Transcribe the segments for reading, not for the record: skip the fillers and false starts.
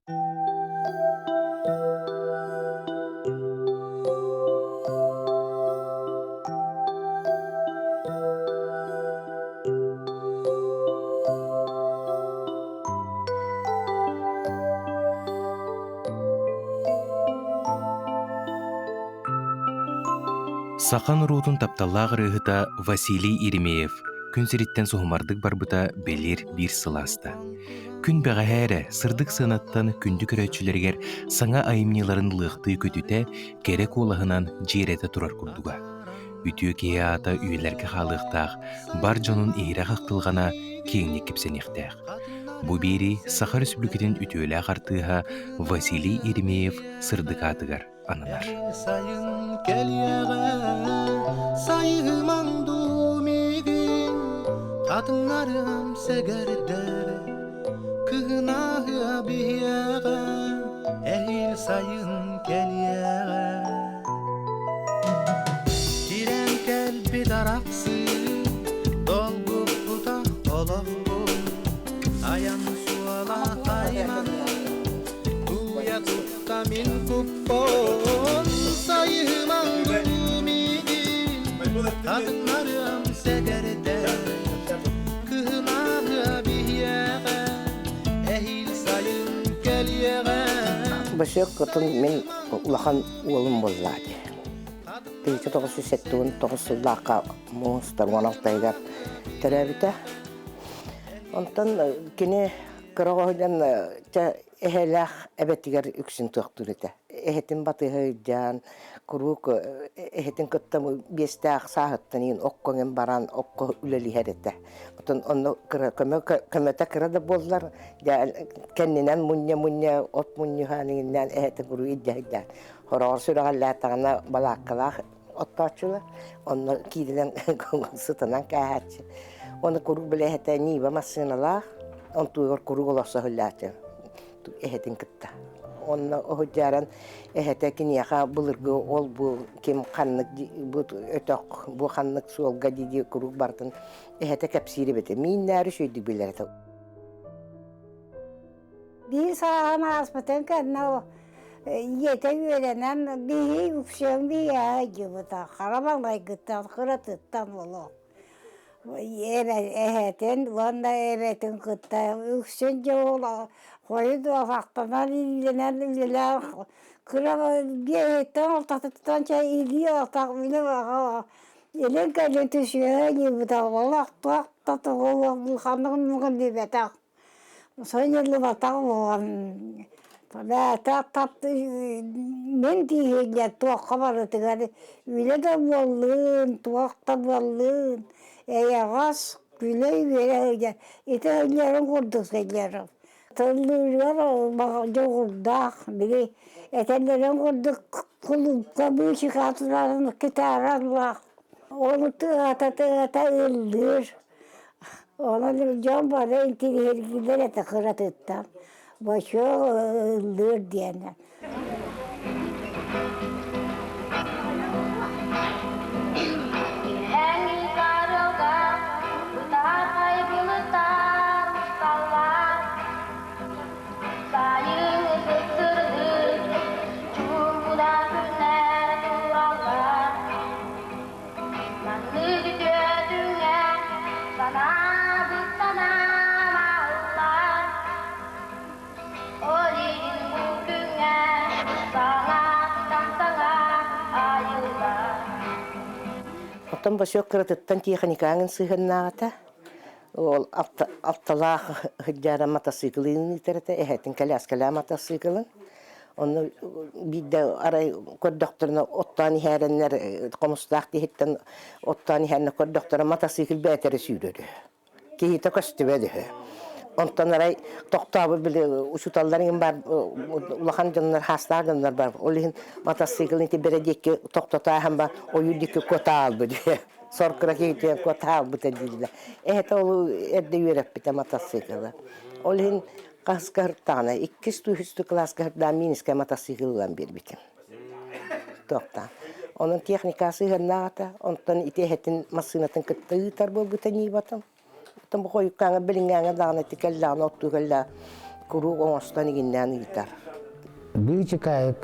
Саха норуотун тапталлаах ырыаһыта Василий Еремеев күн сириттэн суһумардык барбыта бэлиэр биир сыл ааста. Күн бэҕэһээ эрэ сырдык сыанаттан күндү көрөөччүлэригэр саҥа айымньыларын лыахтыы көтүтэ, кэрэ куолаһынан дьиэрэтэ турар курдуга. Үтүө киһи аата үйэлэргэ хаалыахтаах, бар дьонун иһирэх ахтылҕана киэҥник кэпсэниэхтээх. Бу биэрии Саха Өрөспүүбүлүкэтин үтүөлээх артыыһа Василий Еремеев сырдык аатыгар ананар. Сайын кэлиэҕэ, сайыһымаҥ дуу миигин, хатыҥнарым сэгэрдэр, кыһын аһыа биһиэҕэ, эһиил сайын кэлиэҕэ. Киирэн кэлбит арахсыы, долгуппута олохпун, айан суола айманыы, Туйа тутта мин куппун, сайыһымаҥ дуу миигин, хатыҥнарыам сэгэрдэр, кыһын ааһыа биһиэхэ, эһиил сайын кэлиэҕэ. Бөсүөк кытын мин улахан уолум буоллаа дии. 1979 сыллаахха муус 16-ыгар төрөөбүтэ. Онтон кини кыра оҕо чэ эһэлээх эбэтигэр үксүн туохтуур этэ. Эһэтин батыһа ыйдьаан, куруук эһэтин кытта биэстээх сааһыттан иһин окко иҥэн баран окко үлэлиһэр этэ. Оттон онно кыра көмө көмөтө кыра да буоллар, дьэ кэннинэн мунньа-мунньа от мунньуһаан иҥиннээн эһэтин куруук илдьэ сылдьан. Хороҕор сүрэҕэллээтэҕинэ балааккалаах оттооччулар, онно кииринэн сытынан кээһээччи. Уонна куруук били эһэтэ Нива массыыналаах, онтугар куруук олорсо сылдьааччы эһэтин кытта. Онно оһудьааран эһэтэ киниэхэ былыргы ол бу ким ханнык бу өтөх бу ханнык суолга дии куруук барытын эһэтэ кэпсиир эбитэ. Мииннээри үчүгэйдик билэр этэ. Биир сааһын ааспытын кэннэ ийэтэ үөрэнэн биһи үксүөн биһиэхэ ыйдьыбыта хара маҥнайгыттан кыратыттан олох эһэтин уонна эбэтин кытта үксүн дьэ ол хойут ахтанан иллэнэн үлэлээн кыра биэһиттэн алтатыттан чэ илии атах үлэ илин кэлин түсүһэ ыйбыта олох туох да тугу ханнык муҥун билбэтэх Сонньуллубатах буолан бэйэтэ мин тииһинньэ туохха барытыгар үлэ да буоллун, туох да буоллун эйэҕэс, күлэ-үөрэ сылдьар ити сылдьарын курдук сылдьарым. Тыллыырыгар дьоҕурдаах, били этэллэрин курдук кулуупка быычыкаа турарын гитаралаах, ону тыаһата-тыаһата ыллыыр. Онон дьон бары интириэһиргииллэр этэ кыратыттан. Бочуок ыллыыр диэн. Сайыҥҥы сып-сырдык, чуумпуна күннэр тураллар. Маннык үтүөтүҥҥэ санаабыт санаам ааллар, Ол иһин бу күҥҥэ саҥаттан саҥа айыллар. Оттон Босек кыратыттан тиэхиникаҥын сыһыаннааҕыта. Ол алталаах сылдьаара матасыыкылын ыытар этэ, эһэтин кэлээскэлээх матасыыкылын. Онно биирдэ арай көрдөхтөрүнэ оттоон иһээрэннэр хомустаах киһиттэн оттоон иһэрнэ көрдөхтөрө матасыыкыл бээтэрэ сүүрэр үһү. Киһитэ көстүбэт үһү. Онтон арай тохтообут били учууталлар иҥин баар улахан дьоннор хаастаах дьоннор бар. Ол иһин матасыыкылын ити бэрэ диэки тохтото ааһан ба ойуур диэки куота аалбыт үһү. Сор кыра киһитигэр куота аалбыта дииллэр. Эһэтэ ол эрдэ үөрэппитэ матасыыкылы. Ол иһин Хаска ыртаҕына иккис үһүс кылааска ырдаан минискэ матасыыкыл ылан биэрбитим. Туохтаан. Онон техника сыһыаннаах этэ. Онтон ити эһэтин массыынатын кытта ыытар буолбута ньиибатым. Оттон бу хойуккааҥы билиҥҥээҥи даҕаны ити кэллэҕинэ оттуу кэллэ. Куруук оҥостон игиннээн ыытар. Быычыкаайык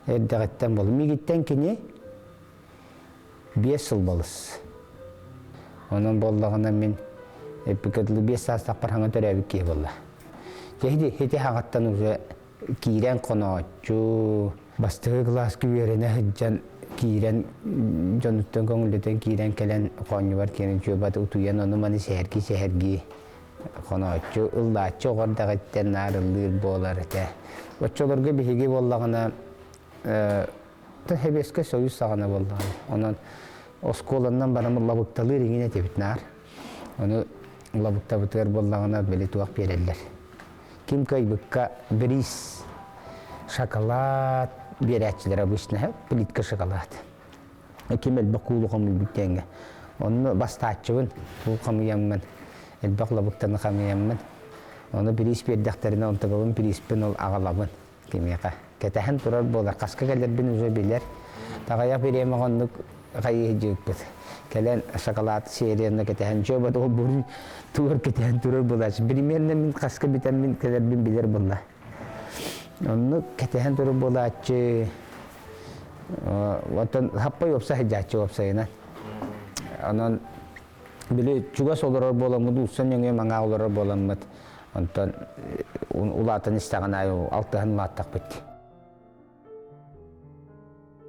эрдэҕиттэн буолла. Миигиттэн кини 5 сыл балыс. Онон буоллаҕына мин эппиккэ дылы 5 саастаахпар хаҥа төрөөбүт киһи буолла. Дьэ ити хаҕаттан уже киирэн хонооччу, бастакы кылааска үөрэнэ сылдьан киирэн дьонуттан көҥүллэтэн киирэн кэлэн хоонньубар киирэн чуобат утуйан ону-маны сэһэргии-сэһэргии хонооччу, ыллааччы оҕо эрдэҕиттэн наар ыллыыр буолар этэ. Оччолорго биһиги буоллаҕына Сэбиэскэй Союз саҕана буоллаҕына. Онон оскуоланан баран лабыкталыыр иҥин этибит наар. Ону лабыктабытыгар буоллаҕына били туох биэрэллэр. Ким кыайбыкка бриз шоколад биэрээччилэр обычно плитка шоколад. Ким элбэх куулу хомуйбут диэҥҥэ. Онно бастааччыбын, куул хомуйаммын, элбэх лабыктаны хамыйаммын. Ону бириис биэрдэхтэринэ онтугабын бирииспин ол аҕалабын кимиэхэ. Кэтэһэн турар буолар, хаска кэлэрбин уже билэр. Таҕайах бириэмэҕэ оннук хайыы сылдьыбыппыт. Кэлэн шоколад серияны кэтэһэн, чуобат ол бурун тугар кэтэһэн турар буолааччы. Примерно мин хаска бүтэммин кэлэрбин билэр буолла. Оннук кэтэһэн турар буолааччы. Оттон хаппай уопса сылдьааччы уопсайынан. Онон били чугас олорор буоламмыт, уулусса нөҥүө маҥаа олорор буоламмыт, онтон улаатан истэҕин аайы алтыһан улааттахпыт.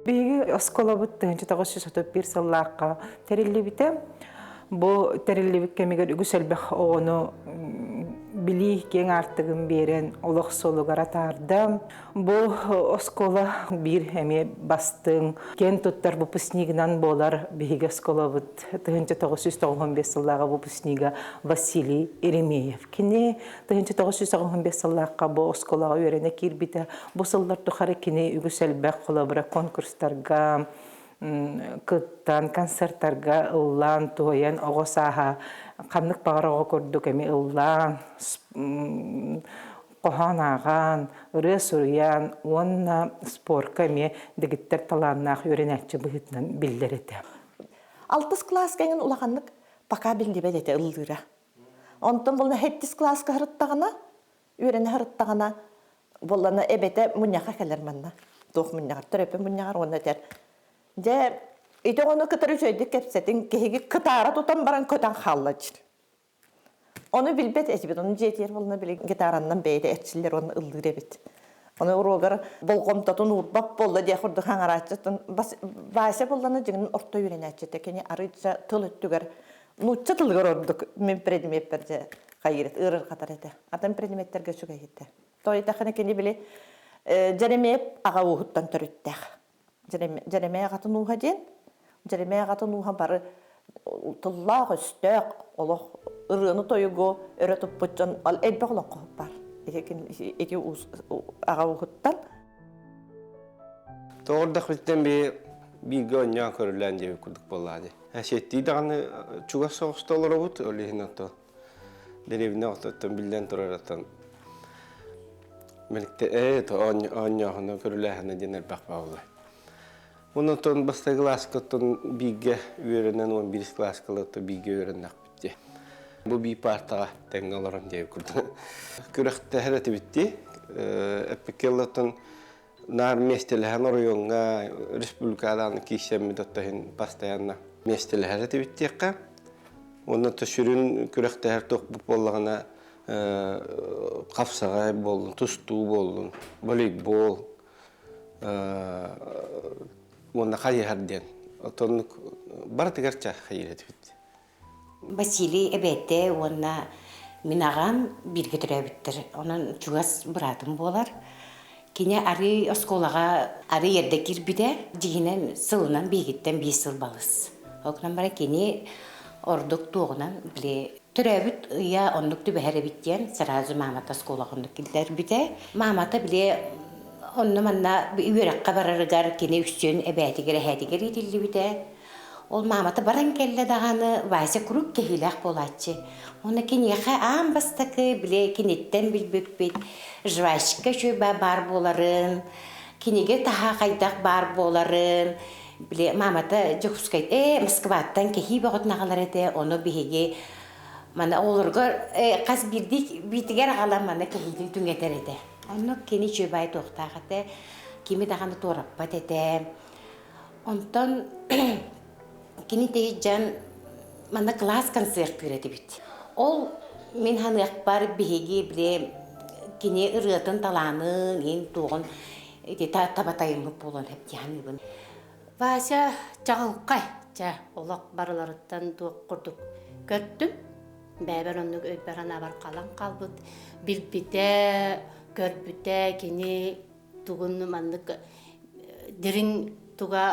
Биһиги оскуолабыт 1931 сыллаахха тэриллибитэ. Бу тэриллибит кэмигэр үгүс элбэх оҕону билии киэҥ аартыгын биэрэн олох суолугар атаарда. Бу оскуола биир эмиэ бастыҥ, киэн туттар выпускнигынан буолар биһиги оскуолабыт 1995 сыллааҕы выпускнига Василий Еремеев. Кини 1995 сыллаахха бу оскуолаҕа үөрэнэ киирбитэ. Бу сыллар тухары кини үгүс элбэх холобура конкурстарга кыттан, концертарга ыллаан, туойан, оҕо сааһа ханнык баҕар оҕо курдук эмиэ ыллаан, хоһоон ааҕан, ырыа суруйан уонна спорка эмиэ дэгиттэр талааннаах үөрэнээччи быһыытынан биллэр этэ. Алтыс кылаас кэнин улаханнык пока биллибэт этэ ыллыыра. Онтон буолла сэттис кылааска сырыттаҕына, үөрэнэ сырыттаҕына, буоллана эбэтэ мунньахха кэлэр манна. Туох мунньаҕар, төрөппүт мунньаҕар уонна этэр. Дьэ, ити оҕону кытары үчүгэйдик кэпсэтиҥ, киһиги кытаара тутан баран көтөн хаалла диир. Ону билбэт этибит, ону дьиэтигэр буолна били гитараннан бэйэтэ эрчиллэр уонна ыллыыр эбит. Ону уруогар болҕомтотун уурбат буолла диэх курдук хаҥарааччытын Вася буоллана дьиҥин орто үөрэнээччитэ кини арыйса тыл өттүгэр нуучча тылыгар ордук мин предмеппэр дьэ хайыырыт ыарырҕатар этэ. Атын предметтэргэ үчүгэй этэ. Тоойдахына кини били Дьэремиэп аҕа ууһуттан төрүттээх. Дьэрэмэй аҕатын ууһа диэн. Дьэрэмэй аҕатын ууһа бары тыллаах-өстөөх олох ырыаны-тойугу өрө туппут дьон элбэх олоҥхоһут баар. Ити аҕа ууһуттан. Тоҕурдах биттэн би бииргэ оонньоон көрүлээн диэбит курдук буоллаа дии. Сиэттии даҕаны чугас соҕуста олоробут, ол иһин оттон дэриэбинэ ортоттон биллэн турар оттон Мэликте ээ оонньооһуна көрүлээһинэ диэн элбэх баалла. Онон бастакы кылааска оттон бииргэ үөрэнэн 11 кылааска оттон бииргэ үөрэннэхпит дии. Бу биир паартаҕа тэҥҥэ олорон диэбит курдук. Күрэхтэһэр этибит дии. Эппиккэ оттон наар миэстэлэһэн оройуоҥҥа республикадан киирсэммит оттон постоянно миэстэлэһэр этибит диэххэ. Уонна сүрүн күрэхтэһэр туох буоллаҕына хапсаҕай буоллун, тустуу буоллун, волейбол уонна хайыһар диэн. Оттон барытыгар ча хайыыр этибит. Василий эбэтэ уонна мин аҕам бииргэ төрөөбүттэр. Онон чугас быраатым буолар. Кини арыы оскуолаҕа арыы эрдэ киирбитэ. Дьиҥинэн сылынан биһигиттэн 5 сыл балыс. Ол гынан баран кини ордук туоҕунан били төрөөбүт ыйа оннук түбэһэр эбит диэн сразу маамата оскуолаҕа оннук киллэрбитэ. Маамата били онно-манна үөрэххэ барарыгар кини үксүн эбээтигэр эһээтигэр иитиллибитэ. Ол маамата баран кэллэ даҕаны Вася куруук кэһиилээх буолааччы. Уонна киниэхэ аан бастакы били киниттэн билбиппит жвачка үчүгэй баар буоларын, кинигэ таһа хайдах баар буоларын, били маамата Дьокуускай, Москваттан кэһии бөҕөтүн аҕалар этэ, ону биһиги. Мана оҕолорго хас биирдии биитигэр аҕалан мана кэһиитин түҥэтэр этэ. Онно кини үчүгэй туохтаах этэ, кими даҕаны туораппат этэ. Онтон кини тэйдьэн манна кылаас концертыыр этибит. Ол мин ханыахпар биһиги били кини ырыатын талаанын, иһин туоҕун ити табатайыммыт буолуон сөп дии саныыбын. Вася чаҕылхай, чэ, олох барыларыттан туох курдук көрдүм. Бэйэбэр оннук өйбөр-санаабар халан хаалбыт. Билбитэ, көрбүтэ, кини тугун маннык дириҥ туга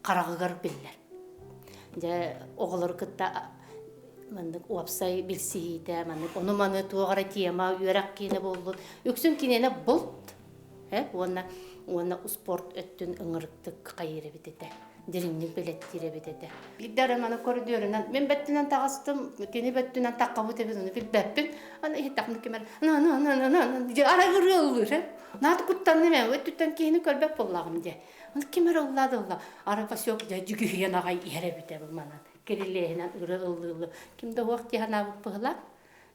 хараҕыгар биллэр. Дьэ, оҕолору кытта маннык уопсай билсиһиитэ, маннык ону-маны туох эрэ тема, үөрэх киинэ буоллун. Үксүн киниэнэ булт уонна уонна успуорт өттүн ыҥырыктык хайыыр эбит этэ дириҥник билэттиир эбит этэ. Биирдэ эрэ маны көрдүөрүнэн мин бэттинэн таҕыстым, кини бэттинэн таххабыт эбит, ону билбэппин. Аны иһиттэхпинэ ким эрэ арай ырыа ыллыыр Наата куттанным ээ, өттүттэн киһини көрбөт буоллаҕым дии. Аны ким эрэ ыллаады ылла. Арай Васек дьэ дьүгүһүйэн аҕай иһэр эбитэ бу манан. Кирилиэһинэн ырыа ыллыыллы. Ким да уох дии санаабыт быһылаах.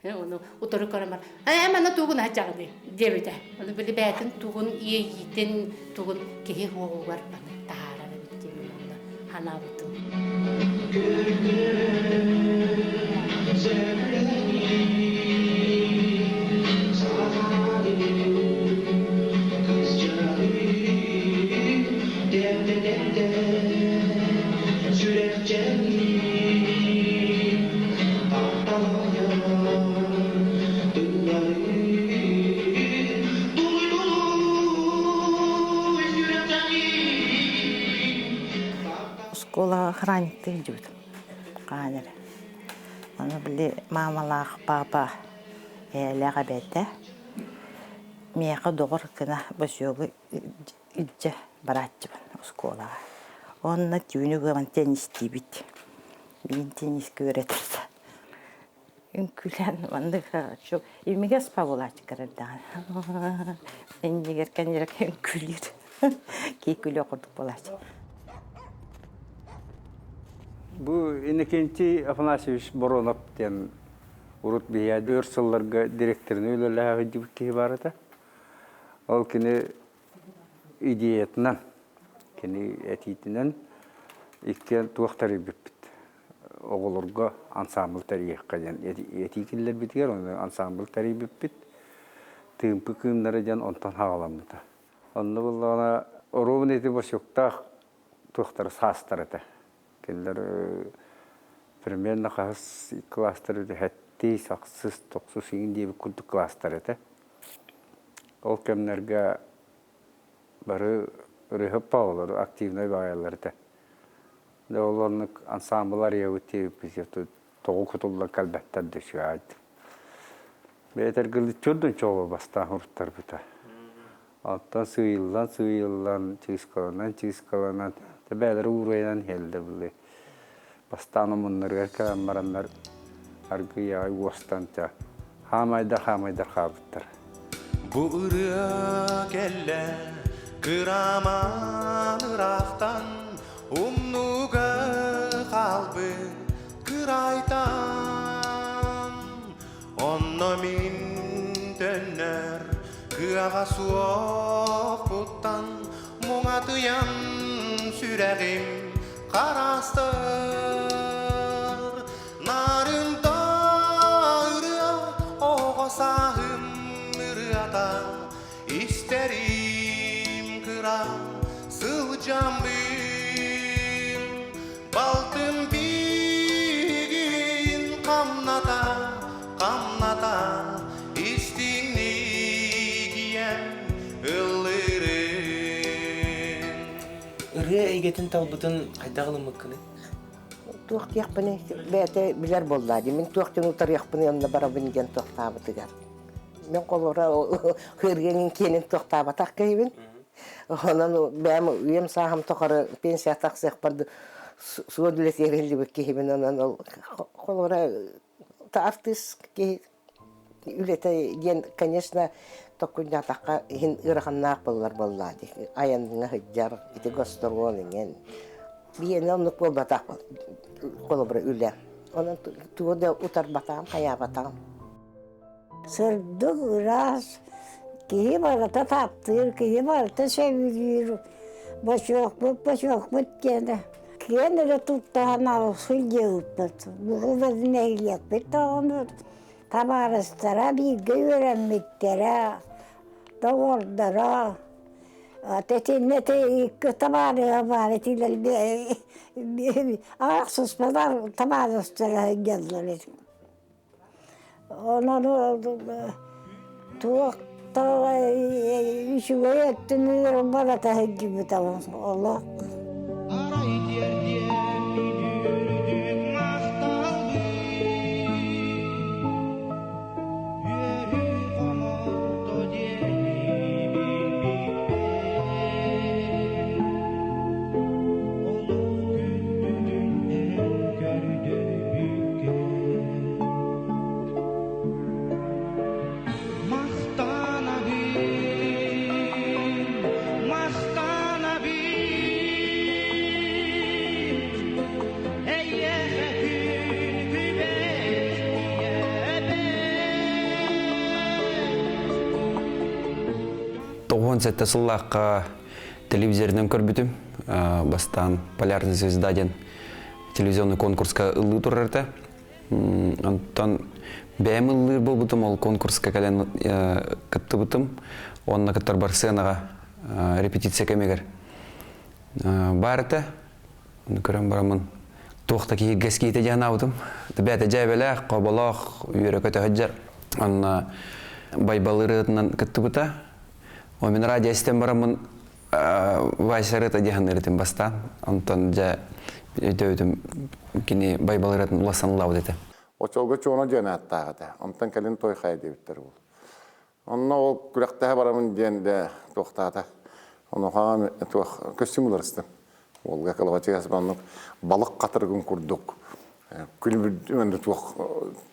Ону утары көрөн бар, ээ манна тугун аһдьаҕыный диэбитэ. Ону били бэйэтин тугун иэйиитин тугун киһи уоҕугар маннык таһаарар эбит диэн онно санаабытым. Оскуолаҕа охранниктыы сылдьыбытым хаһан эрэ. Ону били маамалаах папа эһээлээх эбээтэ миэхэ доҕор гына босёгу илдьэ барааччыбын оскуолаҕа. Уонна түүнү быһа теннистиибит. Мин теннискэ үөрэтэрдэ. Үҥкүүлээн маннык имигэс павлачкар эрдэҕинэ иннигэр кэннигэр үҥкүүлүүр. Киикүлүө курдук буолааччы. Бу Иннокентий Афанасьевич Боронов диэн урут биһиэхэ өр сылларга директорын үлэлээҕи диэбит киһи баар этэ. Ол кини идеятынан, кини этиитинэн иккиэн туох тэрийбиппит. Оҕолорго ансаамбыл тэрийиэххэ диэн этии киллэрбитигэр ону ансаамбыл тэрийбиппит. Тыымпы кыымнара диэн онтон хаҕаламмыта. Онно буллаҕына оруобуна ити Босюктаах туохтара саастар этэ. Кинилэр примерно хаһыс кылаастар сэттис, ахсыс, тохсус иҥин диэбит курдук кылаастар этэ. Ол кэмнэргэ бары ырыһыппа олору активнай баҕайылар этэ. Дьэ ол оннук ансаамбыл арыйабыт диэбиппит тоҕу кутуллан кэлбэттэр да үчүгэйд. Бэйэтэргилли чурдун чоҕу бастаан уруттарбыта. Оттон сыыйыллан сыыйыллан, чыыскаланан чыыскаланан, бээлэри уурайан иһэллэр били. Бастаан омуннарыгар кэлэн бараннар аргыый аҕай уостан ча хаамайдар хаамайдар хаалбыттар. Бу ырыа кэллэ кыраман ыраахтан умнууга хаалбыт кырайтан Онно мин төннөр кыаҕа суохпуттан муҥатыйан сүрэҕим хараастар. Нарында ырыа оҕо сааһым ырыата истэрим кыра сылдьаммын Балтым биигин хамната, хамната истиҥник ийэм ыллыырын. Ырыа эйгэтин талбытын хайдах ылыммыккыный? Туох диэхпиний, бэйэтэ билэр буоллаа дии. Мин туох диэн утарыахпыный онно барабын диэн туохтаабытыгар. Мин холобура ырыаҥын киэнин туохтаабатах киһибин. Онон бэйэм үйэм сааһым тухары пенсия тахсыахпар суол үлэтигэр киһибин онон ол холобура артыыс киһи үлэтэ диэн конечно токкуйдаатахха иһин ыараханнаах буоллар буоллаа дии айаҥҥа сылдьар ити гастрол иҥэн биһиэнэ оннук буолбатах холобура үлэ. Онон тугу да утарбатаҕым, хайаабатаҕым. Сырдык, ыраас, киһи барыта таптыыр, киһи барыта сөбүлүүр. Бочуокпут, бочуокпут диэн киэн эрэ туттаһан сылдьыбыппыт. Бугу нэһилиэкпит даҕаны табаарыстара бииргэ үөрэммиттэрэ, доҕордоро. Тэтиннэ икки табаарыһа баар этилэр аахсыспатар табаарыстара сылдьаллар этим. Онон туох үчүгэй өттүнүгэр барыта сылдьыбыта олох. Тоҕуһун сэттэ сыллаахха телевизорынан көрбүтүм. Бастаан «Полярная звезда» диэн телевизионный конкурска ыллыы турар этэ. Онтон бэйэм ыллыыр буолбутум, ол конкурска кэлэн кыттыбытым. Онно кыттарбар сценаҕа репетиция кэмигэр баар этэ. Ону көрөн бараммын туох да киһиргэс киһитэ диэн аабытым. Бэйэтэ дьээбэлээх, хоболоох, үөрэ-көтө сылдьар. Онно Байбал ырыатынан кыттыбыта. О мин радио истэн бараммын Вася ырыата диэн ырытым бастаан. Онтон дьэ өйдөөбүтүм кини Байбал ырыатын улахан ыллаабыт этэ. Очолго чуона диэн ааттаах этэ. Онтон кэлин той хайа диэбиттэр ол. Онно ол күрэхтэһэ барабын диэн дэ туохтаата. Онуоха туох көстүүм уларыстым. Уолга кылабачыгас оннук балык хатырыгын курдук күлүбүрдү туох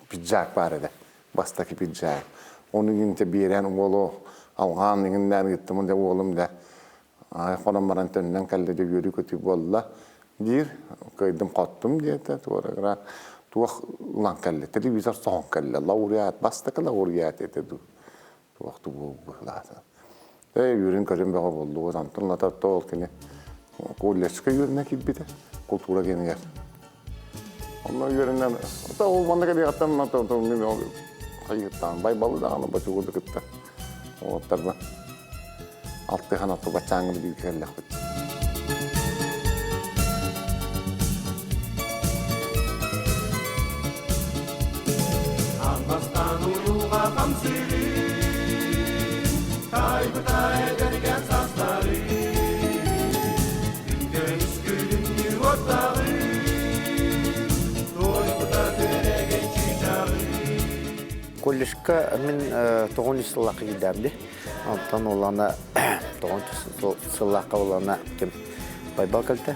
пиджак баар этэ. Бастакы пиджак. Ону инте биэрэн уолу алҕаан иҥиннээн ыыттым дэ уолум да хонон баран төннөн кэллэ дэ үөрүү-көтүү буолла диир. Кыайдым хоттум диэтэ туора туох ылан кэллэ телевизор соһон кэллэ лауреат бастакы лауреат этэ дуу туох тубу быһылаата ээ үөрүн көрүн бөҕө буоллубут онтон лата ол кини колледжка үөрэнэ киирбитэ култуура киинигэр онно үөрэнэн ол манна кэлиэҕиттэн хайыттаан байбалы даҕаны бочугу кытта уолаттарбын алтыһан оту баччааҥҥы билиигэ кэллэхпит. Бастан уйулҕа хамсыырын, тайбыта эдэргэн састарын, күн күлүмнүү оттаҕын, туойбута күөрэгэй чыычааҕын. Колледжка мин тоҕун сыллаахха киирдээм Онтон улана тоҕон сыллаахха улана ким Байбал кэлтэ.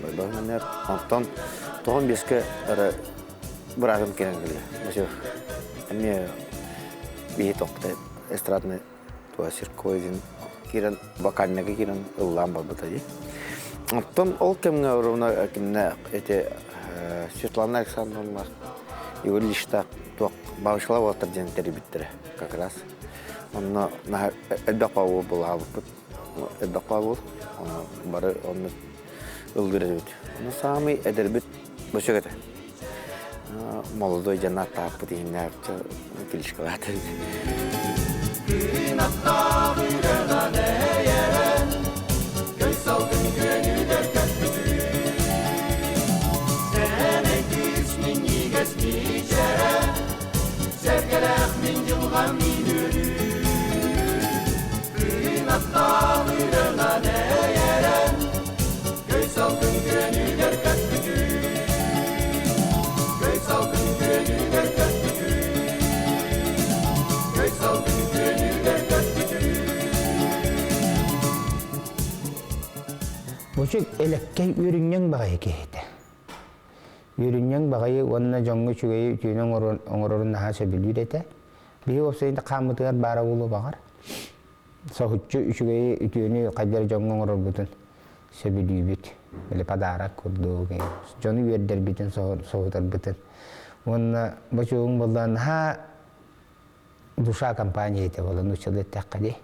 Байбал манер. Онтон тоҕон биэскэ эрэ быраатым кэлэн кэллэ. Бу эмиэ биһи тохта эстрадный туа цирковой дин киирэн вокальныйга киирэн ыллаан барбыта дии. Оттон ол кэмҥэ ровно кимнэ эти Светлана Александровна Егор Ильичтаах туох бабушкалар уолаттар диэн тэрийбиттэрэ как раз. Онно наһаа элбэх паабыл булаабыппыт. Элбэх паабыл. Бары онно ыллыыр этибит. Ону саамай эдэрбит бөсөк этэ. Молодой дьон аттааппыт иһиннээпчэ кличкалаата. Күн аттаах ырыанан эйэрэн, көй салгын күөнүгэр көппүтүн. Сэмэй кыыс минньигэс мичээрэ, Сэргэлээх мин дьылҕам мин үөрүү. Кыын аттаах ырыанан эйэрэн, көй салгын күөнүгэр көппүтүн. Көй салгын күөнүгэр көппүтүн. Көй салгын күөнүгэр көппүтүн. Бучук элэккэй үөрүнньэҥ баҕайы киһитэ. Үөрүнньэҥ баҕайы уонна дьоҥҥо үчүгэйи үтүөнү оҥорорун наһаа сөбүлүүр этэ. Биһи уопсайын хааммытыгар баара буолуо баҕар. Соһуччу үчүгэйи үтүөнү хайдах дьоҥҥо оҥорорбутун сөбүлүүбүт. Били подарок курдук дьону үөрдэрбитин, соһутарбытын. Уонна бочуогуҥ буоллаан наһаа душа компания этэ буолан нууччалыы эттэххэ дии.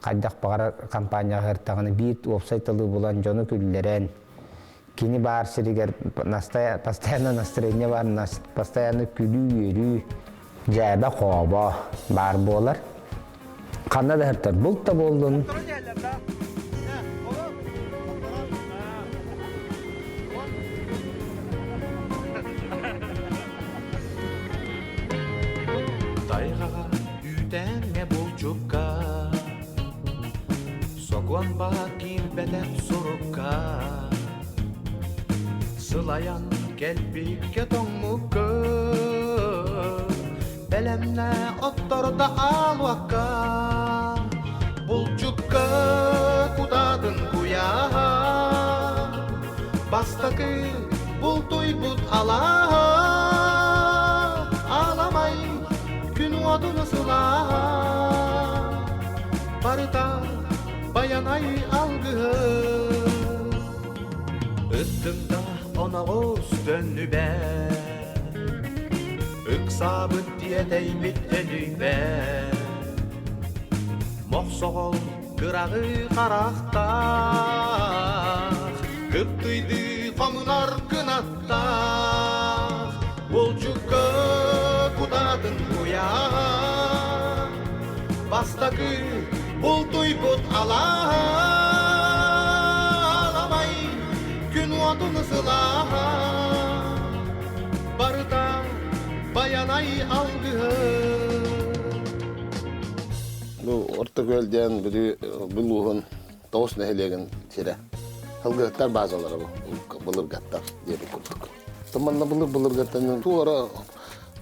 Хайдах баҕарар компанияҕа сырыттаҕына биир уопсай тылы булан дьону күллэрэн, кини баар сиригэр постоянно настроение баар, постоянно күлүү-үөрүү, дьээбэ-хообо баар буолар. Ханна да сыртар булт да буоллун. Тайҕаҕа үүтээҥҥэ булчукка Сокуон баар киирбэтэх сурукка Сылайан кэлбиккэ тоҥмукка Бэлэмнэ оттордо аалуакка Булчукка кутаатын куйааһа Бастакы бултуйбут алааһа Аламай күн уотун сылааһа Барыта байанай алгыһы Ыттыҥда оноҕос төннүбэт Ыксаабыт тиэтэйбит өнүйбэт Мохсоҕол кыраҕы харахтаах Кыптыйдыы хомунар кынаттаах Булчукка кутаатын куйааһа Бастакы бултуйбут алааһа Аламай күн уотун сылааһа Барыта байанай алгыһы Бу Орто Күөл диэн Бүлүү улууһун Тоҕус нэһилиэгин сирэ. Сылгыһыттар базалара бу былыргаттар диэбит курдук. Манна былыр былыргаттан туора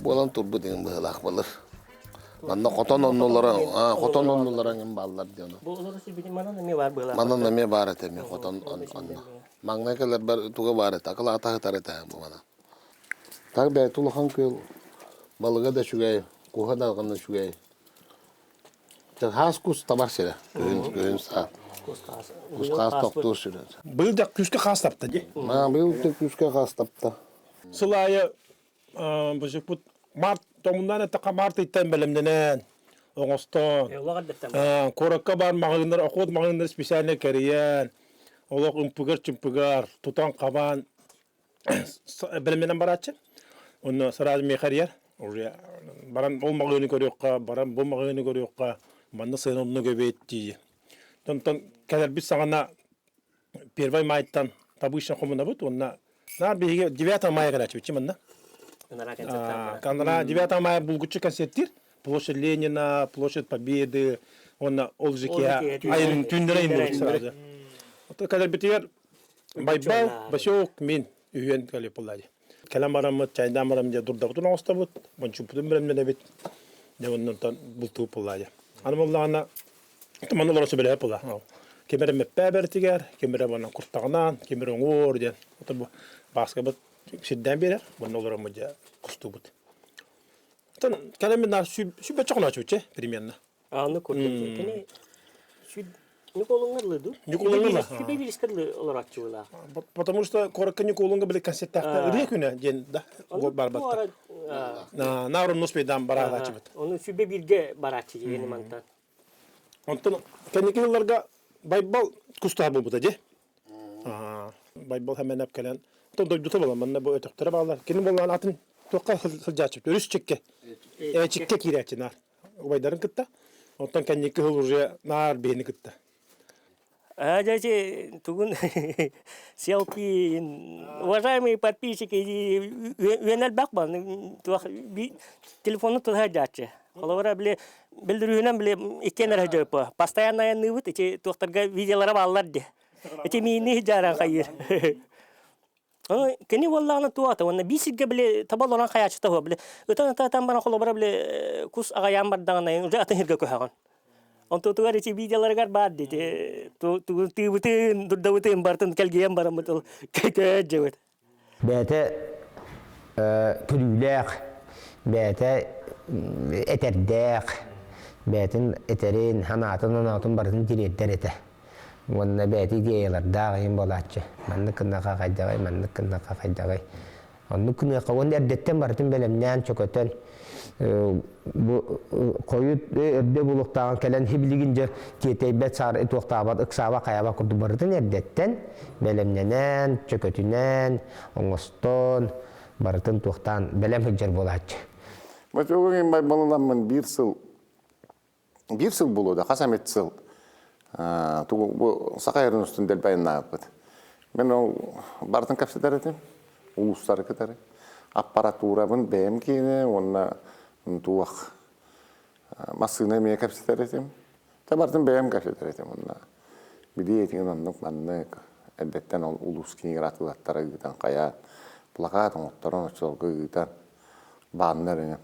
буолан турбут иҥин быһыылаах былыр. Манна хотон оннулара, хотон оннулара иҥин бааллар диэн. Бу олору сирбитин манан эмиэ баар быһыылаах. Манан эмиэ баар этэ эмиэ хотон онно. Маҥнай кэлэрбэр туга баар этэ, акылаата сытар этэ бу мана. Так бэйэтэ улахан күөл балыга да үчүгэй, куһа да үчүгэй. Хаас кус табар сирэ. Күһүн, күһүн саат. Кус хаас тохтуур сирэ. Быйыл да күүскэ хаас тапта дии. Быйыл да күүскэ хаас тапта. Сыл аайы бу март тоҥуннаан эттэххэ март ыйтан бэлэмнэнэн оҥостон куоракка баар маҕаһыыннар охот маҕаһыыннар специально кэрийэн олох ымпыгар-чымпыгар тутан-хабан бэлэмнэнэн барааччы. Онно сразу миэхэ эрийэр. Уже баран ол маҕаһыыны көрүөххэ, баран бу маҕаһыыны көрүөххэ, манна сыана оннук эбит дии. Онтон кэлэрбит саҕана 1 майтан табыычан хомунабыт уонна наар биһиги 9 мая кэлээччибит манна. Канара 9 мая булгуччу концерттиир. Площадь Ленина, площадь Победы, уонна ол же айын түүннэрэ айын сразу. Кэлэрбитигэр Байбал, Басёк, мин үһүөн кэлип булла Кэлэн бараммыт, чайдаан барам дьэ дурдабытын оҥостобут, бончуппутун бэлэмнэнэбит. Дьэ оннуттан бултууп булла дьэ. Аны буоллаҕына, манна олорон сөбүлэһэр буолла. Ким эрэ мэппээ бэртигэр, ким эрэ манна куртаҕынан, ким эрэ оҥуор диэн. Ото бу Бааскабыт сирдээн биэрэр, манна олороммут дьэ кустуубут. Оттон кэлэн мин сүбэччэ хоноочубут примерно. Аны курдук кини Ньукуолуҥҥа ду? Ньукуолуҥҥа Сүбэ биирискэ олорооччулаах. Потому что куоракка Ньукуолуҥҥа били концерттаахта ырыа күнэ диэн да бар батта. Наурун нуспейдан бараалааччыбыт. Ону сүбэ бииргэ барааччы диэн мантан. Онтон кэнники сылларга Байбал кустаах буолбута дии. Байбал хэмэнэп кэлэн оттон дойдута буолан манна бу өтөхтөрө бааллар. Кини буоллаан атын туохха сылдьааччыбыт өрүс чикке. Чикке киирээччи наар. Убайдарын кытта. Оттон кэнники сыл уже наар биһини кытта. Дядя, тугун селфи, уважаемые подписчики, үөнэлбэх ба, телефону тутуһа дьааччы. Холобура, били, билдирүүнэн били иккиэн эрэ дьойпо. Постоянно айанныыбыт, ити туохтарга видеолара бааллар ди. Ити миини дьааран хайыр. Кини буоллаҕына туох уонна биир сиргэ били таба олорон хайааччыта уһуо били ытан ытан баран холобура били кус аҕайаан бардаҕына уже атын сиргэ көһөҕүн. Онтутугар ити видеоларыгар баар дии тыыбытын, дурдабытын барытын кэлгийэн бараммыт ол көһө Бэйэтэ көрүүлээх, бэйэтэ этэрдээх, бэйэтин этэрин, санаатын, оноотун барытын тириэрдэр этэ. Уонна бэйэтэ идеялардаах иһин буолааччы. Маннык гыннаха хайдаҕый, маннык гыннаха хайдаҕый. Оннук гыныахха уонна эрдэттэн барытын бэлэмнээн, чөкөтөн бу хойут эрдэ булуохтааҕын кэлэн хибилигин дьэ тиэтэйбэт саар туохтаабат ыксааба хайаба курдук барытын эрдэттэн бэлэмнэнэн, чөкөтүнэн, оҥостон барытын туохтаан бэлэм сылдьар буолааччы. Матюгин байбалыламмын биир сыл биир сыл буолуо да хас эмит сыл тугу бу саха эрин устун дэлбайыннаабыппыт. Мен ол барытын кэпсэтэр этим улуустары кытары аппаратурабын бэйэм киинэ уонна туох массыына эмиэ кэпсэтэр этим. Та барытын бэйэм кэпсэтэр этим уонна билии этигин оннук маннык эрдэттэн ол улуус киинигэр атыылаттара ыытан хайаан плакат оҥотторон оччолорго ыытан бааннар ини